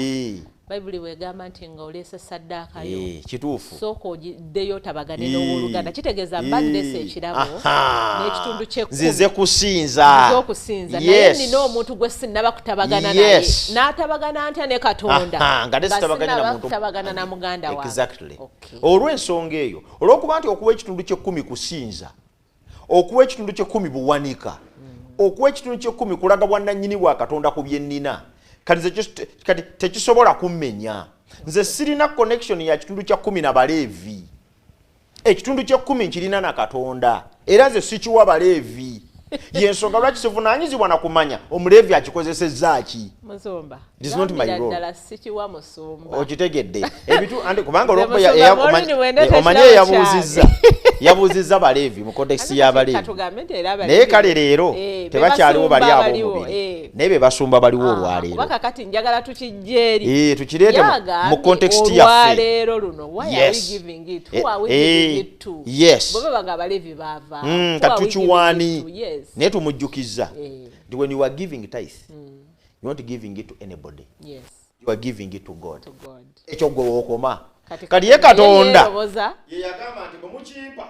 Bayibuli bwegamba nti nga oleese saddaaka yo, Kituufu. sooka ogiddeyo otabagane n'owooluganda. Kitegeeza mba ndeese ekirabo n'ekitundu ky'ekkumi. Nzize kusinza. Nzize okusinza, naye nina omuntu gwe sinnaba kutabagana naye. N'atabagana ntya ne Katonda Aha, nga te sitabaganye na sinnaba muntu kutabagana na muganda wange? Exactly. Olw'ensonga eyo, olw'okuba nti okuwa ekitundu ky'ekkumi kusinza, okuwa ekitundu ky'ekkumi buwanika, okuwa ekitundu ky'ekkumi kulaga bwannannyini bwa Katonda ku byennina, kati nze kati tekisobola kummenya. Nze sirina connection ya kitundu kya kkumi na Baleevi. Ekitundu ky'ekkumi nkirina na Katonda, era nze sikiwa Baleevi. Yensonga lwaki sivunaanyizibwa na kumanya Omuleevi akikozesezza ki. Musumba, It is not my gambira role. ddala sikiwa musumba. Okitegedde ebitu andi kubanga olwokuba Nze musumba, Maureen bw'endeeta omanye ekirabo yabuuzizza Baleevi mu context Ate y'Abaleevi. katugambe nti era Naye Abaleevi kale leero tebakyaliwo bali be basumba baliwo, ab'omubiri, naye be basumba baliwo olwaleero. Kuba kakati njagala tukijje eri. Tukireete Yagambye mu context yaffe. olwaleero luno, why are we giving it? Who are we giving it to? Bwe baba nga Abaleevi baava, who Kati are we giving it tukiwaani? to? Yes. Naye tumujjukizza nti when you are giving tithe, you not giving it to anybody, you are giving it to God. To God. Ekyo gwe wookoma. Kati Kati ye Katonda yeeroboza ye yagamba nti bwe mukimpa,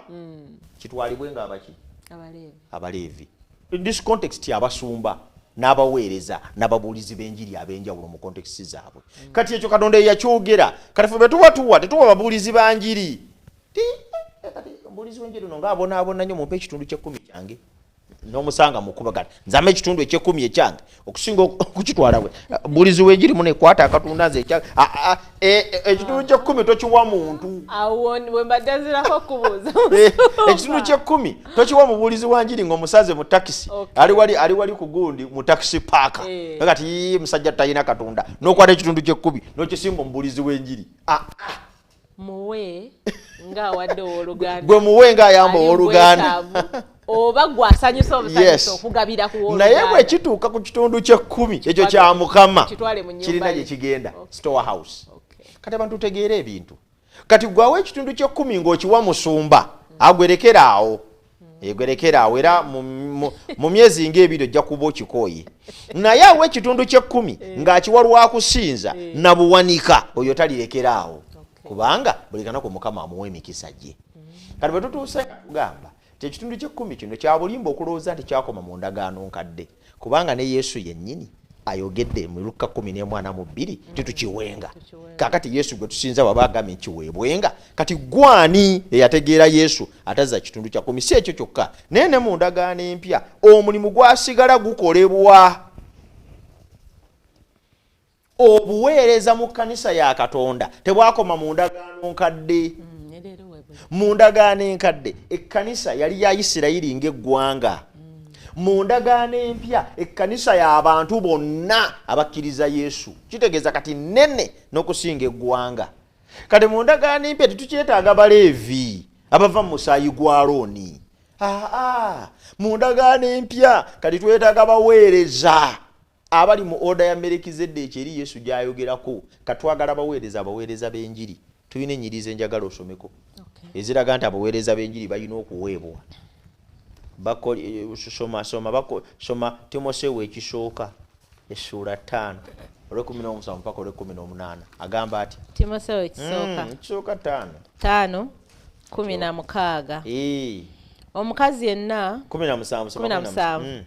kitwalibwe nga abaki? Abaleevi. Abaleevi. In this context, abasumba n'abaweereza n'ababuulizi b'enjiri ab'enjawulo mu context zaabwe. Kati ekyo Katonda ye yakyogera. Kati ffe bwe tuba tuwa, tetuwa babuulizi ba njiri. Kati omubuulizi w'enjiri ono ng'abonaabona nnyo, mumpe ekitundu ky'ekkumi kyange. N'omusanga mukuba kati nzama ekitundu eky'ekkumi ekyange okusinga okukitwala we buulizi w'enjiri munekwata akatunda nze ekyange. Ekitundu ky'ekkumi tokiwa muntu. Awo bwe mbadde nzirako okubuuza. Ekitundu ky'ekkumi tokiwa mubuulizi wa njiri ng'omusaze mu takisi. Ali wali ku gundi mu takisi paaka. Kati "Ii, musajja talina Katonda," n'okwata ekitundu ky'ekkumi n'okisimba omubuulizi w'enjiri. Muwe ng'awadde owooluganda. Gwe muwe ng'ayamba Ali owooluganda. bwetaavu, oba gwe asanyusa obusanyusa okugabira ku Naye bwe wooluganda. kituuka ku kitundu ky'ekkumi, ekyo kya Mukama, Kitwale mu nnyumba kirina ye. gye kigenda, store house. Kati abantu tutegeere ebintu. Kati gwawo ekitundu ky'ekkumi ng'okiwa musumba, agwerekera awo, egwerekera awo, era mu myezi ng'ebiri ojja kuba okikooye. Naye awo ekitundu ky'ekkumi ng'akiwa lwakusinza na buwanika, oyo talirekera awo, kubanga buli kanaku Mukama amuwa emikisa gye. Kati bwe tutuuse nga tugamba nti ekitundu ky'ekkumi kino kya bulimba okulowooza nti kyakoma mu ndagaano nkadde, kubanga ne Yesu yennyini ayogedde mu Lukka 12 titukiwenga. Tukiwenga. Kakati Yesu gwe tusinza waba agambye nkiweebwenga, kati gwani eyategeera Yesu atazza kitundu kya kkumi? Si ekyo kyokka, naye ne mu ndagaano empya omulimu gwasigala gukolebwa. Obuweereza mu kkanisa ya Katonda tebwakoma mu ndagaano nkadde. Ne leero we buli. Mu ndagaano enkadde ekkanisa yali ya Isirayiri ng'eggwanga. Mu ndagaano empya ekkanisa y'abantu bonna abakkiriza Yesu. Kitegeeza kati nene n'okusinga eggwanga. Kati mu ndagaano empya tetukyetaaga Baleevi abava mu musaayi gwa Alooni. Aa, mu ndagaano empya kati twetaaga baweereza abali mu order ya Merekizedeki eri Yesu gy'ayogerako. Katwagala abaweereza, abaweereza b'enjiri. Tulina ennyiriza enjagala osomeko eziraga nti abaweereza b'enjiri balina okuweebwa. Soma Timoseewo ekisooka essuula 5 olw'e17 paka olw'e18. Agamba ati Timoseewo ekisooka Ekisooka 5. 5:16. Omukazi yenna 17, soma. 17.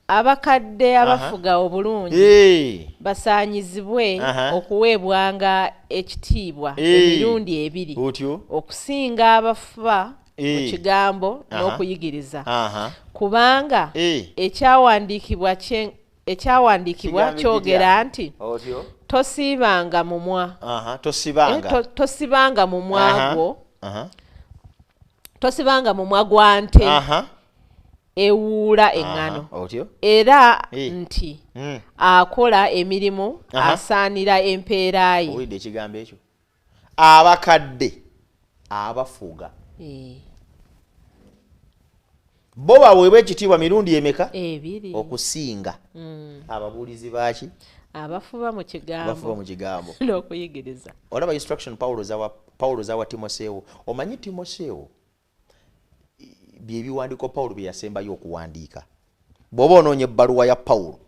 Abakadde abafuga obulungi basaanyizibwe okuweebwanga ekitiibwa emirundi ebiri Otyo. okusinga abafuba mu kigambo n'okuyigiriza, kubanga ekyawandiikibwa Kigambo kyogera kitya? nti Otyo. Tosiibanga mumwa Tosibanga. Tosibanga mumwa gwo, tosibanga mumwa gwa nte ewuula eŋŋano, Otyo. era nti akola emirimu asaanira empeera ye. Owulidde ekigambo ekyo? Abakadde abafuga bo baweebwa ekitiibwa mirundi emeka? Ebiri. Okusinga ababuulizi baaki? Abafuba mu Abafuba kigambo mu kigambo n'okuyigiriza. Olaba instruction Paulo zawa Timoseewo. Omanyi Timoseewo byebiwandiiko Pawulo bye yasembayo okuwandiika. Bw'oba onoonya ebbaluwa ya Pawulo.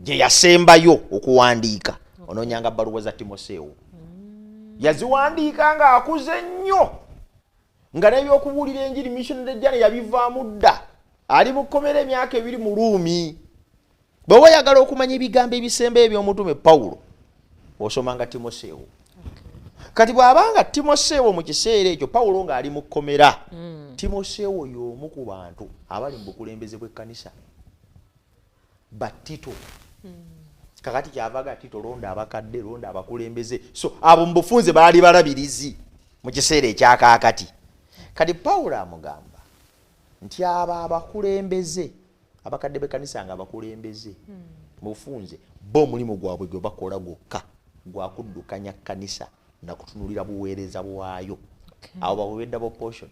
Gye yasembayo okuwandiika, onoonyanga bbaluwa za Timoseewo. Yaziwandiika ng'akuze nnyo, nga n'ebyokubuulira enjiri, missionary journey, yabivaamu dda, ali mu kkomera emyaka 2 mu Ruumi. Bw'oba oyagala okumanya ebigambo ebisembayo eby'omutume Pawulo, osomanga Timoseewo. Kati bw'abanga Timoseewo mu kiseera ekyo Pawulo ng'ali mu kkomera, Timoseewo y'omu ku bantu abali mu bukulembeze bw'ekkanisa, Batito. Kakati kyavaga Tito, londa abakadde, londa abakulembeze. So abo mu bufunze baali balabirizi mu kiseera ekyakaakati. Kati Pawulo amugamba nti abo abakulembeze, abakadde b'ekkanisa nga abakulembeze mu bufunze, bo omulimu gwabwe gwe bakola gwokka gwakuddukanya kkanisa nakutunulira buweereza bwayo. Abo baweebwe double portion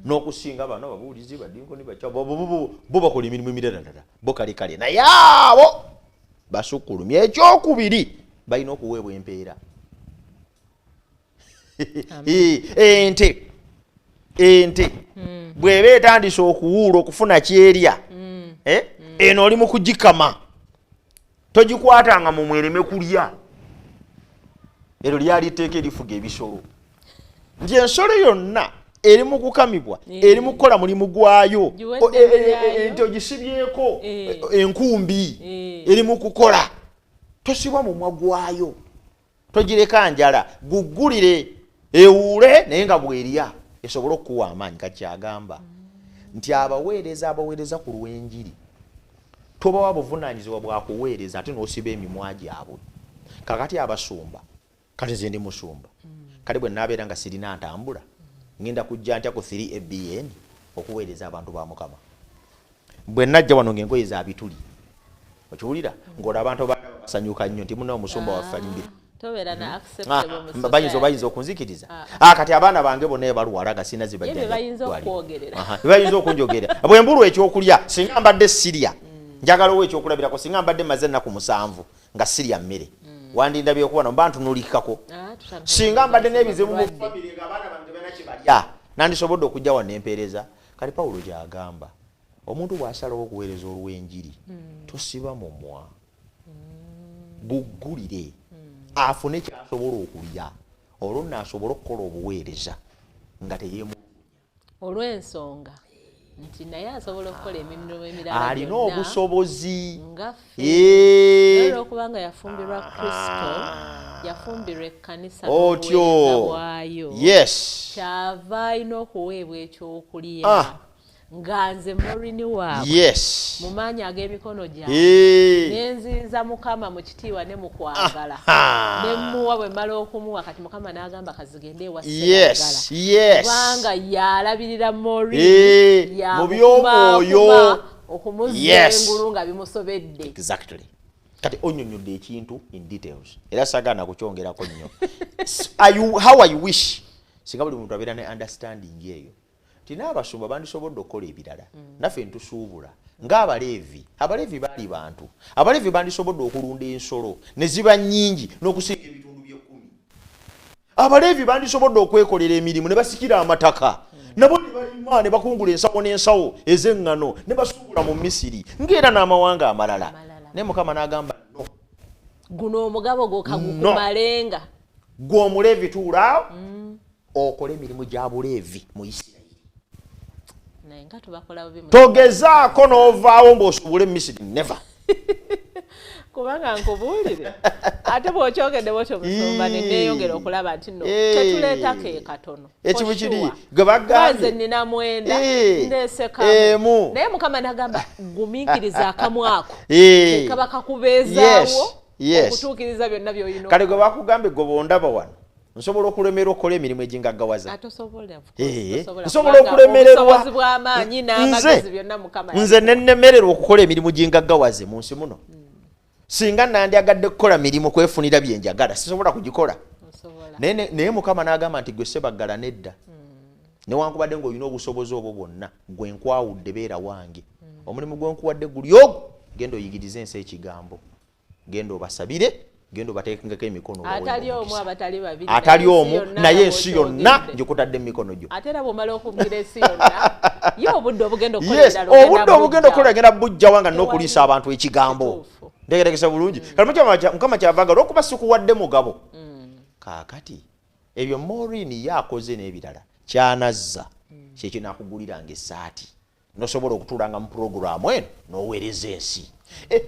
n'okusinga bano ababuulizi, badinkoni, bakya bo bakola emirimu emirala ddala bo kale kale, naye abo basukkulumye. Ekyokubiri, balina okuweebwa empeera. Ente bw'eba etandise okuwuula okufuna kyerya, eno oli mu kugikama, togikwatanga mu mwereme kulya. Eryo lyali tteeka erifuga ebisolo, nti ensolo yonna eri mu kukamibwa, eri mu kukola mulimu gwayo. Giwedde byayo. Ente ogisibyeko enkumbi, eri mu kukola, tosibwa mumwa gwayo, togireka njala, guggulire ewuule naye nga bwerya esobole okukuwa amaanyi. Kakyagamba nti abaweereza abaweereza ku lw'enjiri tobawa buvunaanyizibwa bwakuweereza ate n'osiba emimwa gyabwe. Kakati abasumba, kati nze ndi musumba, kale bwe naabeera nga sirina ntambula, ngenda kujja ntya ku 3 ABN okuweereza abantu ba Mukama? Bwe najja wano ng'engoye za bituli, okiwulira ng'olwo abantu basanyuka nnyo nti muna omusumba waffe ali mbiri. Tobeera na acceptable mu Ah, bayinza society. Bayinza okunzikiriza. Kati abaana bange bonna ebalwala nga sina Ye bye bayinza okukwogerera. Bayinza okunjogera bwe mbulwa ekyokulya. Singa mbadde sirya, njagala owa ekyokulabirako, singa mbadde maze ennaku 7 nga sirya mmere, wandindabye okuba no mba ntunulikako? Ah, tutandika. Singa mbadde n'ebizibu mu Bulwadde. famire nga abaana bange tebalina kye balya, nandisobodde okujja wano empeereza? Kati Pawulo gyagamba, omuntu bw'asalawo okuweereza olw'enjiri, tosiba mumwa, guggulire afune kyasobola okulya, olwo nno asobole okukola obuweereza nga teyeemu. Olw'ensonga nti naye asobola okukola emirimu emirala Alina gyonna obusobozi. Nga ffe. Naye olwokubanga yafumbirwa Kristo, yafumbirwa ekkanisa Otyo. n'obuweereza bwayo, kyava alina okuweebwa ekyokulya nga nze Morini waabwe, mu maanyi ag'emikono gyange nenziiza Mukama mu kitiibwa ne mu kwagala, nemuwa. Bwe mmala okumuwa, kati Mukama n'agamba kazigende ewa Ssebaggala, kubanga yalabirira Morini, Mu by'omwoyo. okumuzza engulu nga bimusobedde. Exactly. Kati onyonyodde ekintu in details, era saagaana kukyongerako nnyo. How I wish singa buli muntu abeera ne understanding eyo, nti n'abasumba bandisobodde okukola ebirala. Naffe ntusuubula ng'Abaleevi. Abaleevi baali bantu, Abaleevi bandisobodde okulunda ensolo ne ziba nnyingi n'okusinga ebitundu by'ekkumi. Abaleevi bandisobodde okwekolera emirimu ne basikira amataka nabo ne balima ne bakungula ensawo n'ensawo ez'eŋŋano ne basuubula mu Misiri ng'era n'amawanga amalala. Amalala. Naye Mukama n'agamba, no. Guno omugabo gwo kagukumalenga. Gwe Omuleevi, tuulaawo okole emirimu gya Buleevi mu Isirayiri. Naye nga tubakola bubi Togezaako n'ovaawo ng'osuubula emisiri, never. Kubanga nkubuulire, ate bw'okyogedde bwotyo, musumba, ne neeyongera okulaba nti no tetuleeta ke katono. Ekibu kiri gwe bagambye. Nze nina 9, ndeesekamu. Emu. Naye Mukama nagamba, gumiikiriza akamwako, kekaba kakubeezaawo okutuukiriza byonna by'olina. Kale gwe bakugambye, gwe bondaba wano, nsobola okulemerwa okukola emirimu egingaggawaza? Atosobola. Nsobola okulemererwa. Obusobozi bw'amaanyi n'amagezi byonna Mukama Nze nenemererwa okukola emirimu gingaggawaze mu nsi muno. Singa nandyagadde kukola mirimu kwefunira byenjagala, sisobola kugikola. Osobola. Naye Mukama n'agamba nti gwe Sebaggala, nedda, newankubadde ng'olina obusobozi obwo bwonna, gwe nkwawudde, beera wange, omulimu gwe nkuwadde guli ogwo, genda oyigirize ensi ekigambo, genda obasabire, genda obateekengeko emikono, obawe Atali omu, omukisa. abatali babiri, Atali naye omu, ensi yonna naye nga ensi yonna bw'okyogedde. ngikutadde mu mikono gyo. Ate era bw'omala okugira ensi yonna. Ye obudde obugenda okukolera, obudde obugenda okukolera genda bujjawa nga n'okuliisa abantu ekigambo. Ntegerekesa bulungi. Kati Mukama kyavaga olw'okuba sikuwadde mugabo. Kaakati ebyo Maureen ye akoze n'ebirala kyanazza kyekinakuguliranga essaati nosobola okutuulanga mu puroguraamu eno n'oweereza ensi.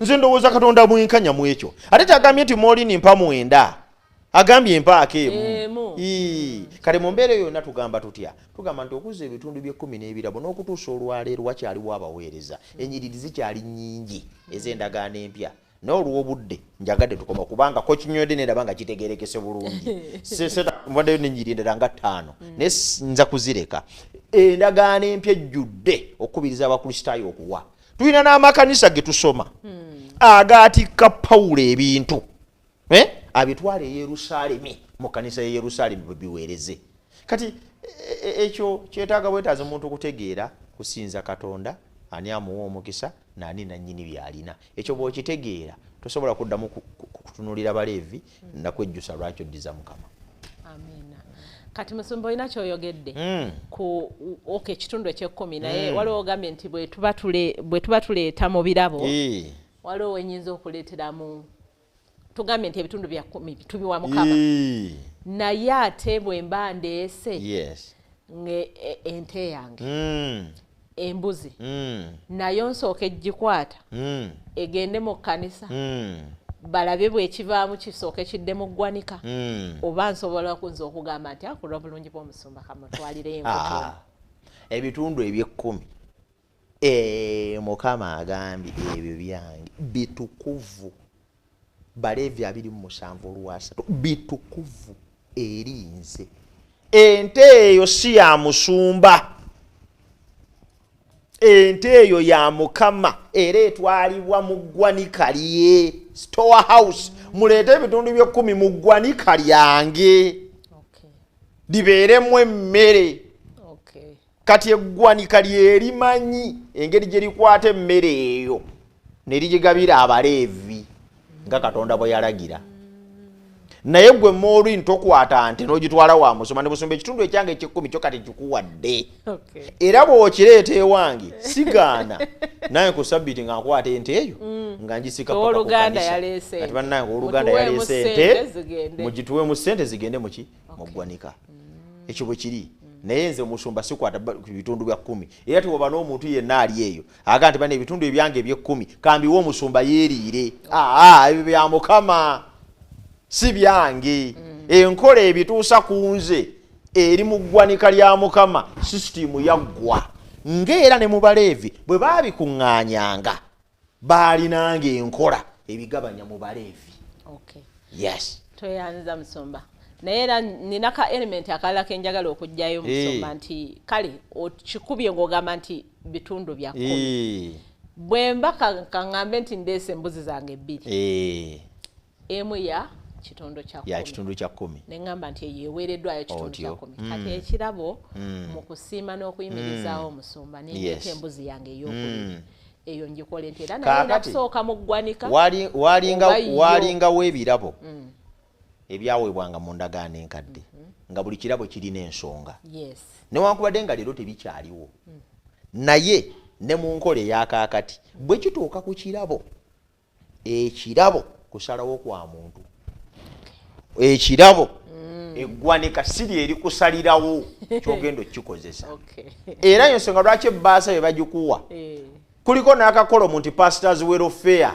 Nze ndowooza Katonda mwenkanya mu ekyo. Ate kyagambye nti Maureen mpa 9, agambye mpaako emu. Kale mu mbeera eyo yonna tugamba tutya? Tugamba nti okuzza ebitundu by'ekkumi n'ebirabo n'okutuusa olwaleero wakyaliwo abaweereza, ennyiriri zikyali nnyingi ez'endagaano empya. N'olw'obudde njagadde tukoma kubanga kokinywedde nendaba nga kitegerekese bulungi. Mbaddeyo n'ennyiriri endala nga 5 naye nza kuzireka. Endagaano empya ejjudde okukubiriza Abakristaayo okuwa. Tulina n'amakanisa ge tusoma agaatikka Pawulo ebintu abitwala e Yerusaalemi, mu kkanisa y'e Yerusaalemi bwe biweereze. Kati ekyo kyetaaga bwetaazi omuntu okutegeera kusinza Katonda, ani amuwa omukisa n'ani nannyini by'alina. Ekyo bw'okitegeera tosobola kuddamu kutunuulira Baleevi nakwejjusa lwaki oddiza Mukama. Amiina. Kati musumba olina ky'oyogedde ku ekitundu eky'ekkumi, naye waliwo ogambye nti bwe tuba tuleeta mu birabo waliwo wenyinza okuleeteramu, tugambye nti ebitundu bya 10 tubiwa Mukama, naye ate bwe mba ndeese ente yange embuzi nayo nsooka egikwata egende mu kkanisa balabe bwekivaamu kisooke kidde mu ggwanika, oba nsobola kunza okugamba nti akulwa bulungi bw'omusumba kamutwalire enkoto. Ebitundu eby'ekkumi Mukama agambye ebyo byange bitukuvu. Baleevi 27:3 bitukuvu eri nze. Ente eyo si ya musumba, ente eyo ya Mukama, era etwalibwa mu ggwanika lye store house. Muleete ebitundu by'ekkumi mu ggwanika lyange libeeremu emmere. Kati eggwanika lyerimanyi engeri gye likwata emmere eyo ne ligigabira Abaleevi nga Katonda bwe yalagira. Naye gwe Maureen tokwata nte n'ogitwala wa musumba ne musumba ekitundu ekyange eky'ekkumi kyo kati kikuwadde. Era bw'okireeta ewange sigaana naye ku sabbiiti nga nkwata ente eyo nga ngisika paka ku kanisa. Kati bannange owooluganda yaleese ente, mugituweemu ssente zigende muki mu ggwanika. Ekyo bwe kiri. Naye nze omusumba sikwata bitundu bya 10. Era tewaba n'omuntu yenna ali eyo agamba nti bano ebitundu ebyange eby'ekkumi kambiwe omusumba yeeriire. Ebyo bya Mukama si byange. Enkola ebituusa ku nze eri mu ggwanika lya Mukama, sisitiimu yaggwa. Ng'era ne mu Baleevi bwe baabikuŋŋaanyanga baalinanga enkola ebigabanya mu Baleevi. Yes. Tweyanza musumba. Naye era nina ka element akalala ke njagala okuggyayo musumba nti kale okikubye ng'ogamba nti bitundu bya 10. Bwe mba kaŋŋambe nti ndeese embuzi zange 2. Emu ya kitundu kya 10. Ya kitundu kya 10. Ne ŋŋamba nti eyo eweereddwayo kitundu kya 10. Kati ekirabo mu kusiima n'okuyimirizaawo omusumba ne ndeeta embuzi yange ey'okubiri. Eyo ngikole nti era naye nakusooka mu ggwanika. Walingawo ebirabo ebyaweebwanga mu ndagaano enkadde nga buli kirabo kirina ensonga. Newankubadde nga leero tebikyaliwo. Naye ne mu nkola ey'akaakati bwe kituuka ku kirabo, ekirabo kusalawo kwa muntu. Ekirabo eggwanika si lye erikusalirawo ky'ogenda okkikozesa. Era ensonga lwaki ebbaasa bye bagikuwa kuliko n'akakolomu nti pastors welfare,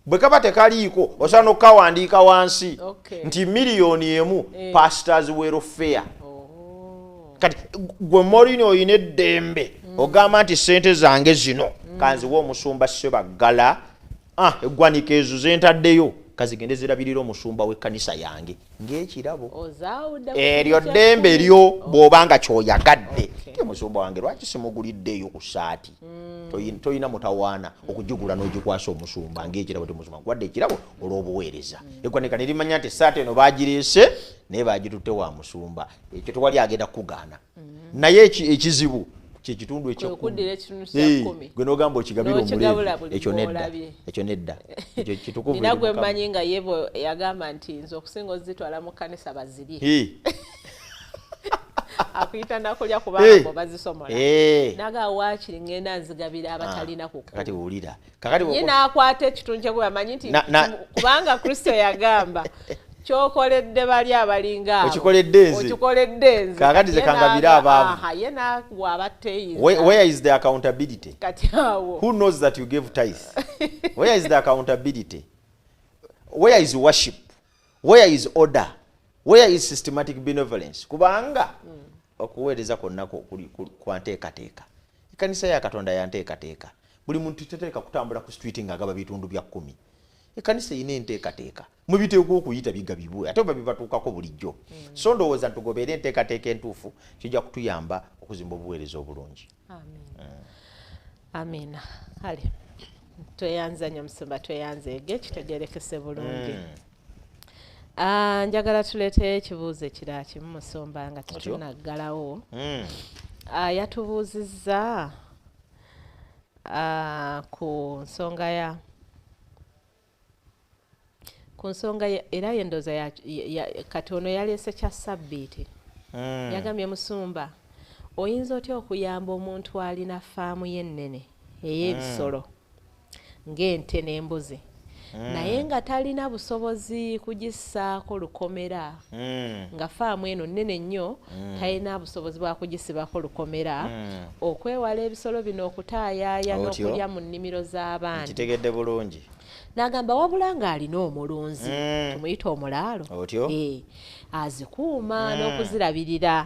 bwe kaba tekaliiko osobola n'okukawandiika wansi nti 1 million pastors welfare. Kati gwe Maureen oyina eddembe ogamba nti ssente zange zino kanziwe omusumba Ssebaggala, eggwanika ezo ze ntaddeyo kazigende zirabirira omusumba w'ekkanisa yange ng'ekirabo. Eryo ddembe lyo bw'oba nga ky'oyagadde. Ti musumba wange lwaki simuguliddeeyo ku ssaati? Toyina mutawaana okugigula n'ogikwasa omusumba ng'ekirabo. Ti musumba nkuwadde ekirabo olw'obuweereza. Eggwanika ne limanya nti essaati eno baagireese naye baagitutte wa musumba. Ekyo tewali agenda kukugaana. Naye ekizibu kyekitundu eky'ekkumi gwe n'ogamba okigabira Omuleevi, ekyo nedda, ekyo nedda, ekyo kitukuvu. Nina gwe mmanyi nga ye yagamba nti nze okusinga ozitwala mu kkanisa bazirye. Akuyita nakulya kubanga bo bazisomola. Naga waakiri ngenda nzigabira abatalina ku Kakati wulira. Kakati ye n'akwata ekitundu kye gwe nti kubanga Kristo yagamba kyokoledde bali abalinga abo. Okikoledde nze. Okikoledde nze. Kakati ze kangabira abaavu. Aha, ye n'agwa abateeyiza. Where is the accountability? Kati awo. Who knows that you gave tithe? Where is the accountability? Where is worship? Where is order? Where is systematic benevolence? Kubanga okuweereza kwonna kwa nteekateeka. Ekkanisa ya Katonda ya nteekateeka. Buli muntu teteeka kutambula ku street ng'agaba bitundu bya 10. Ekkanisa erina enteekateeka. Mwe biteekwa okuyita bigabibwe, ate oba bibatuukako bulijjo. So ndowooza ntugoberere enteekateeka entuufu, kijja kutuyamba okuzimba obuweereza obulungi. Amiina. Amiina. Kale tweyanza nnyo musumba, tweyanzeege, kitegeerekese bulungi. Njagala tuleeteyo ekibuuzo ekirala kimu musumba nga tetunnaggalawo. Yatubuuzizza ku nsonga era yendooza kati ono yaleese kya ssabbiiti. Yagambye musumba, oyinza otya okuyamba omuntu alina faamu y'ennene ey'ebisolo ng'ente n'embuzi naye nga talina busobozi kugissaako lukomera, nga faamu eno nnene nnyo, talina busobozi bwa kugisibako lukomera okwewala ebisolo bino okutaayaaya n'okulya mu nnimiro z'abaana. Nkitegedde bulungi. N'agamba wabula ng'alina omulunzi, tumuyite omulaalo, azikuuma n'okuzirabirira,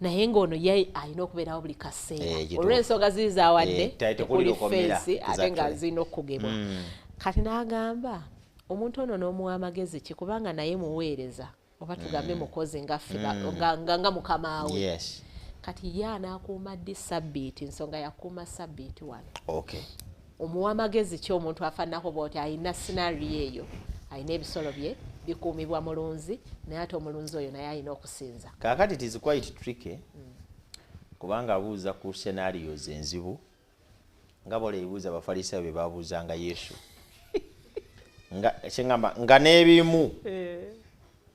naye ng'ono ye alina okubeerawo buli kaseera olw'ensonga ziri zaawadde tekuli fensi ate nga zirina okugemwa. Kati n'agamba omuntu ono n'omuwa amagezi ki, kubanga naye muweereza oba tugambe mukozi nga ffe nga mukama we. Kati ye anaakuuma ddi ssabbiiti? Nsonga yakuuma ssabbiiti wano. Omuwa amagezi ki omuntu afaananako bw'oti alina scenario eyo, alina ebisolo bye bikuumibwa mulunzi, naye ate omulunzi oyo naye alina okusinza. Kaakati it is quite tricky kubanga abuuza ku scenarios enzibu nga bw'ola ebibuuzo Abafalisaayo bye babuuzanga Yesu. Nga kyengamba nga n'ebimu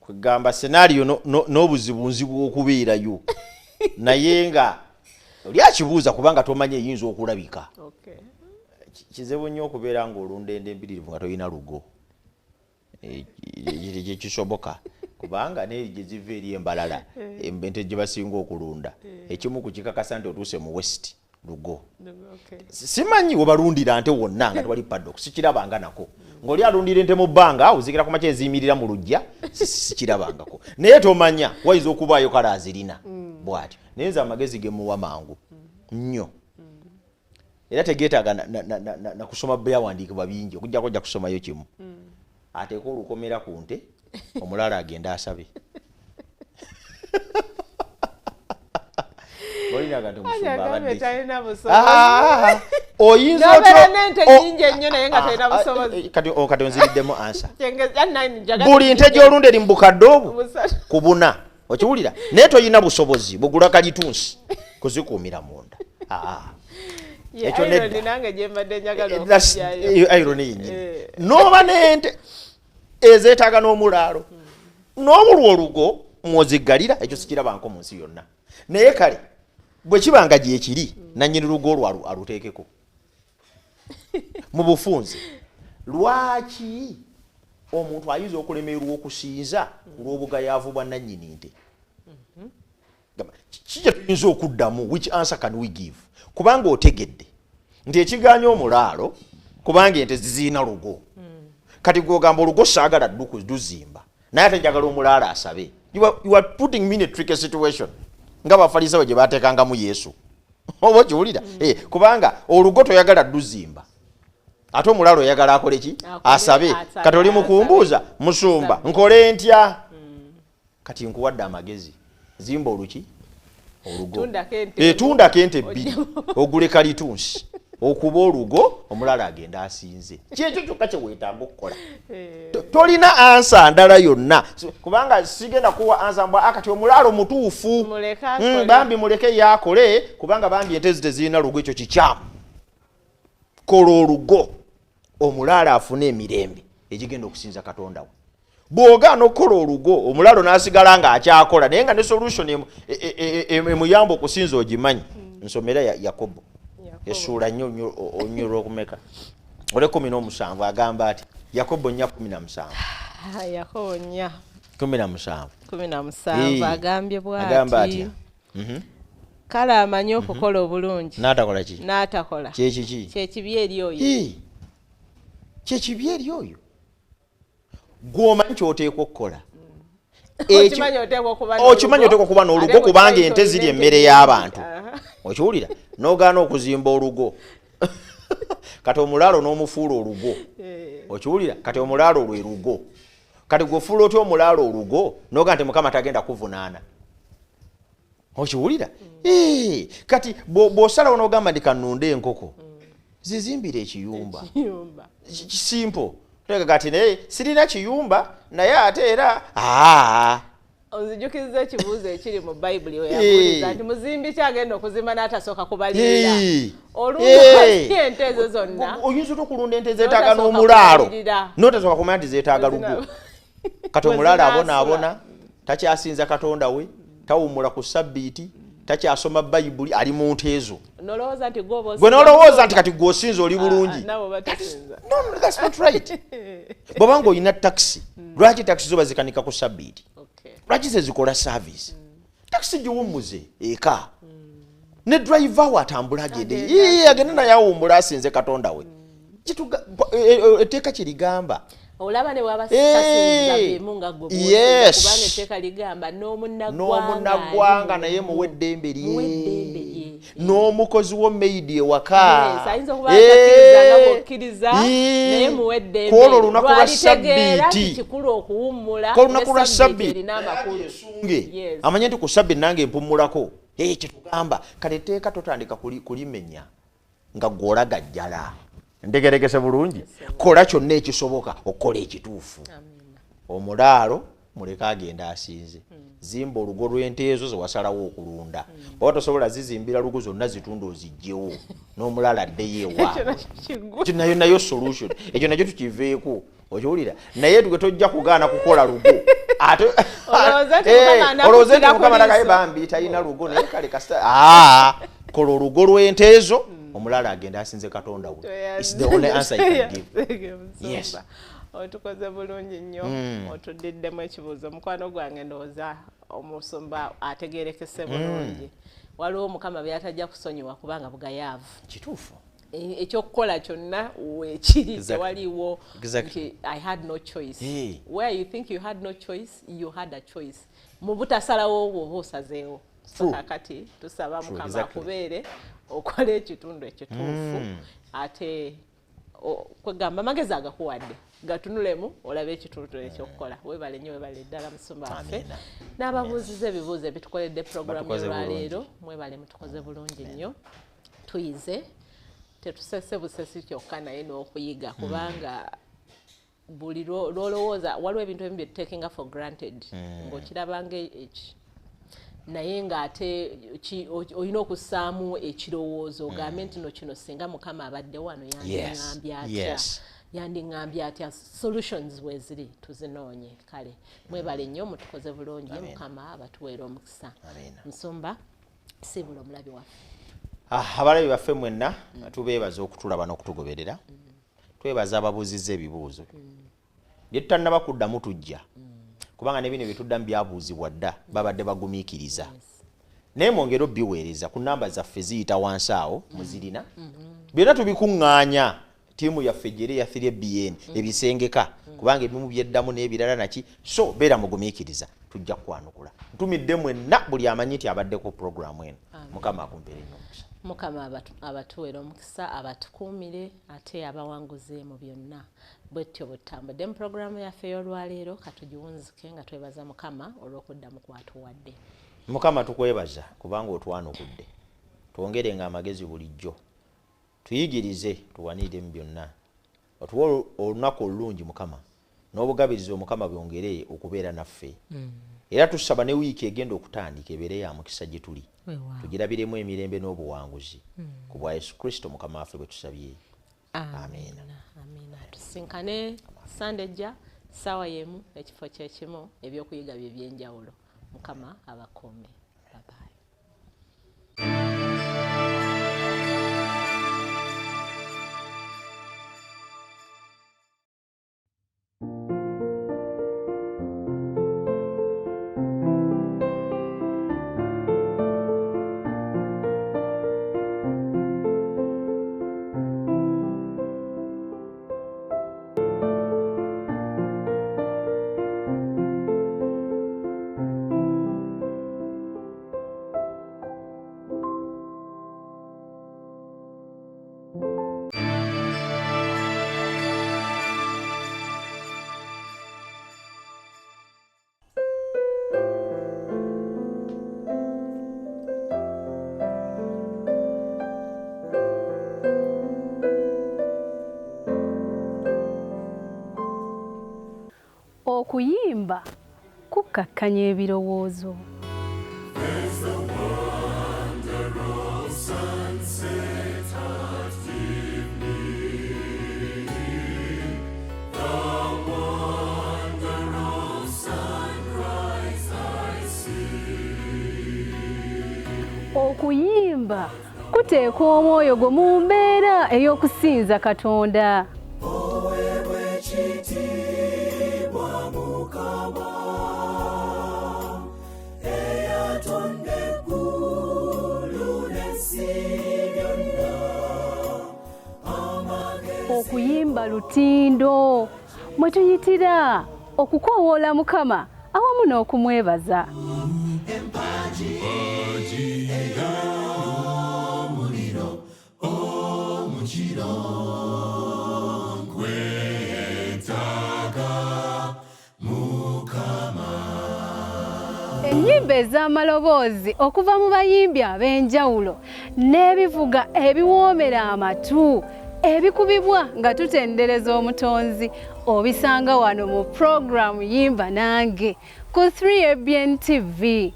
kugamba scenario n'obuzibu nzibu okubeerayo, naye nga oli akibuuza kubanga tomanyi eyinza okulabika. Kizibu nnyo okubeera ng'olunda ente empitirivu nga tolina lugo. Kisoboka kubanga n'eri gye ziva eri embalala, ente gye basinga okulunda, ekimu ku kikakasa nti otuuse mu West lugo. Simanyi we balundira nte wonna nga tewali paddock, sikirabanga nako. Ng'oli alundira ente mu bbanga, ozikira ku makya eziyimirira mu luggya, sikirabangako. Naye tomanya wayinza okubaayo kale azirina bw'atyo. Naye nze amagezi ge muwa mangu nnyo. Era tegeetaaga na kusoma byawandiikibwa bingi, okuggyako ojja kusomayo kimu. Ateeke olukomera ku nte, omulala agende asabe. Oyinza kati onziriddemu ansa. Buli nte gy'olunda eri mu bukadde obwo ku buna, okiwulira? Naye toyina busobozi bugula kalitunsi kuzikuumira munda. Ekyo nedda. Irony yennyini. N'oba n'ente ezeetaaga n'omulaalo n'obulwa olugo mw'oziggalira, ekyo sikirabanko mu nsi yonna. Naye kale bwe kiba nga gyekiri nannyini lugo olwo aluteekeko mu bufunze. Lwaki omuntu ayinza okulemererwa okusinza ku lw'obugayaavu bwa nannyini nte? Ki kye tuyinza okuddamu? Which answer can we give? Kubanga otegedde nti ekigaanya omulaalo kubanga ente ziziina lugo. Kati gw'ogamba olugo saagala luzimba, naye ate njagala omulaalo asabe. You are putting me in a tricky situation nga Abafalisaayo gye baateekangamu Yesu. Oba okiwulira? Kubanga olugo toyagala luzimba, ate omulaalo oyagala akole ki? Asabe. Kati oli mukumbuuza musumba nkole ntya? Kati nkuwadde amagezi, zimba oluki olugo, tundako ente bbiri ogule kalitunsi okuba olugo, omulala agenda asinze. Kyekyo kyokka kye weetaaga okukola. Tolina ansa ndala yonna, kubanga sigenda kuwa ansa mbwa akati omulaalo mutuufu, bambi muleke yaakole, kubanga bambi ente zi tezirina lugo. Ekyo kikyamu. Kola olugo omulaalo afune emirembe egigenda okusinza Katonda we. Bw'ogaana okukola olugo, omulalo n'asigala ng'akyakola, naye nga ne solution emuyamba okusinza ogimanyi. Nsomera Yakobo essuula nnyo nnyo olwokumeka olw'ekumi n'omusanvu, agamba ati Yakobo 4:17. Yakobo 4 17 17 agambye bw'ati, kale amanyi okukola obulungi n'atakola ki? N'atakola kyekiki? Kyekibi eri oyo. Kyekibi eri oyo. Gw'omanyi ky'oteekwa okukola. Okimanyi oteekwa okuba n'olugo kubanga ente ziri emmere y'abantu. Okiwulira? N'ogaana okuzimba olugo. Kati omulaalo n'omufuula olugo. Okiwulira? Kati omulaalo lwe lugo. Kati gw'ofuula otya omulaalo olugo n'ogaana nti Mukama tagenda kuvunaana. Okiwulira? Kati bw'osalawo n'ogamba nti kannunde enkoko, zizimbire ekiyumba. Simple. Kati naye sirina kiyumba naye ate era onzijukiza ekibuuzo ekiri mu Bayibuli we yabuuliza nti muzimbi ki agenda okuzimba n'atasooka kubalirira? Olunda ente ezo zonna. Oyinza otya okulunda ente zeetaaga n'omulaalo n'otasooka kumanya nti zeetaaga lugo? Kati omulaalo abonaabona, takyasinza Katonda we, tawummula ku sabbiiti, takyasoma Bayibuli, ali mu nte ezo. Gwe n'olowooza nti kati gw'osinza oli bulungi. No, that's not right. Bw'oba ng'olina takisi, lwaki takisi zo bazikanika ku sabbiiti? Lwaki ze zikola service? Takisi giwummuze eka. Ne driver we atambula agende. Agende naye awummule asinze Katonda we. Etteeka kye ligamba. Olaba ne bw'aba tasinza bimu nga gwe bw'osinza, kubanga etteeka ligamba n'omunnaggwanga naye muwe eddembe lye, n'omukozi wo maid ewaka ayinza okuba atakkiriza nga bw'okkiriza, naye muwe eddembe. Kwolwo olunaku lwa Sabbiiti kikulu okuwummula, olunaku lwa Sabbiiti esunge amanye nti ku Sabbiiti nange mpummulako. Kyetugamba kale etteeka totandika kulimenya nga gw'olagajjala. Ntegerekese bulungi, kola kyonna ekisoboka okukola ekituufu. Omulaalo muleke agenda asinze. Zimba olugo lw'ente ezo ze wasalawo okulunda. Bw'oba tosobola zizimbira lugo, zonna zitunda ozigyewo, n'omulaalo addeyo ewaabwe. Ekyo nayo nayo solution, ekyo nakyo tukiveeko. Okiwulira? Naye gwe tojja kugaana kukola lugo. Ate olowooza nti Mukama nagaye bambi talina lugo, naye kale kasita kola olugo lw'ente ezo, omulala agenda asinze Katonda we. It's the only answer I can give. Yes. Otukoze bulungi nnyo, otuddiddemu ekibuuzo. Mukwano gwange, ndowooza omusumba ategerekese bulungi. Waliwo Mukama byatajja kusonyiwa kubanga bugayaavu. Kituufu. Ekyokukola kyonna weekiri, tewaliwo nti I had no choice. Where you think you had no choice, you had a choice. Mu butasalawo bw'oba osazeewo. So kakati tusaba Mukama akubeere okola ekitundu ekituufu, ate kwegamba amagezi agakuwadde gatunulemu olabe ekitundu ekyokukola. Webale nnyo, webale ddala musumba waffe n'ababuuziza ebibuuzo ebitukoledde puroguramu olwaleero. Mwebale, mutukoze bulungi nnyo, tuyize, tetusese busesi kyokka naye n'okuyiga, kubanga buli lwolowooza waliwo ebintu ebimu byetutekinga for granted ng'okirabanga eki, naye ng'ate olina okussaamu ekirowoozo ogambe nti no kino singa Mukama abadde wano yandiŋŋambye atya, yandiŋŋambye atya? Solutions weeziri, tuzinoonye. Kale mwebale nnyo, mutukoze bulungi, Mukama abatuweera omukisa. Musumba, siibula omulabi waffe. Abalabi baffe mwenna, tubeebaza okutulaba n'okutugoberera. Twebaza ababuuzizza ebibuuzo bye tutannaba kuddamu, tujja kubanga ne bino byetuddamu byabuuzibwa dda, babadde bagumiikiriza, naye mwongere obiweereza ku namba zaffe ziyita wansi awo, muzirina. Byonna tubikuŋŋaanya, ttiimu yaffe gyeri eya 3BN ebisengeka, kubanga ebimu byeddamu n'ebirala naki. So beera mugumiikiriza, tujja kukwanukula. Ntumidde mwenna buli amanyi nti abaddeko puroguramu eno. Mukama akumpeere nnyo omukisa. Mukama abatuweera omukisa, abatukuumire, ate abawanguze mu byonna. Bwetyo bwe tutambudde mu puroguramu yaffe ey'olwaleero. Katugiwunzike nga twebaza Mukama olw'okuddamu kwatuwadde. Mukama, tukwebaza kubanga otwanukudde. Twongerenga amagezi bulijjo, tuyigirize, tuwanirire mu byonna, otuwe olunaku olulungi Mukama, n'obugabirizi. Omukama byongere okubeera naffe, era tusaba ne wiiki egenda okutandika ebeere ya mukisa gye tuli, tugirabiremu emirembe n'obuwanguzi. Ku bwa Yesu Kristo Mukama waffe bwe tusabye, amiina. Amiina. Tusinkane Sande ejja. Ssaawa y'emu, ekifo kye kimu, ebyokuyiga bye by'enjawulo. Mukama abakuume. Bye bye. Okuyimba kukkakkanya ebirowoozo. Okuyimba kuteeka omwoyo gwo mu mbeera ey'okusinza Katonda. Okuyimba lutindo mwe tuyitira okukoowoola Mukama awamu n'okumwebaza. Ennyimba ez'amaloboozi okuva mu bayimbi ab'enjawulo n'ebivuga ebiwoomera amatu ebikubibwa nga tutendereza Omutonzi obisanga wano mu pulogulaamu Yimba Nange ku 3ABN TV.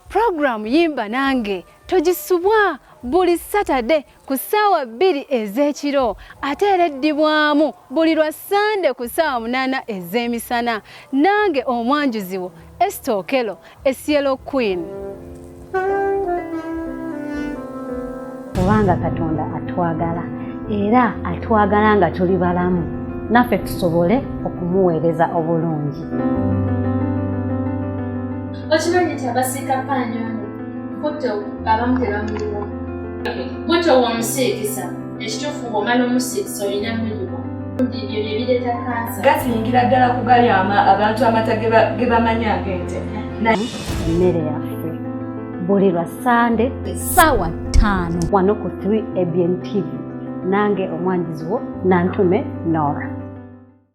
Pulogulaamu Yimba Nange togisubwa buli Saturday ku ssaawa 2 ez'ekiro ate era eddibwamu buli lwa Ssande ku ssaawa 8 ez'emisana. Nange omwanjuzi wo Esther Okello, Esielo Queen. Kubanga Katonda atwagala era atwagala nga tuli balamu, naffe tusobole okumuweereza obulungi. Okimanyi nti abasiika paanyono butto abamu tebamuliwa. Butto w'omusiikisa, ekituufu bw'omala omusiikisa olina muliwa. Ebyo bye bireeta kansa. Gasingira ddala ku gali abantu amata ge bamanya ag'ente. Emmere yaffe buli lwa Ssande ssaawa 5 wano ku 3ABN TV. Nange omwanjuzi wo Nantume Nora.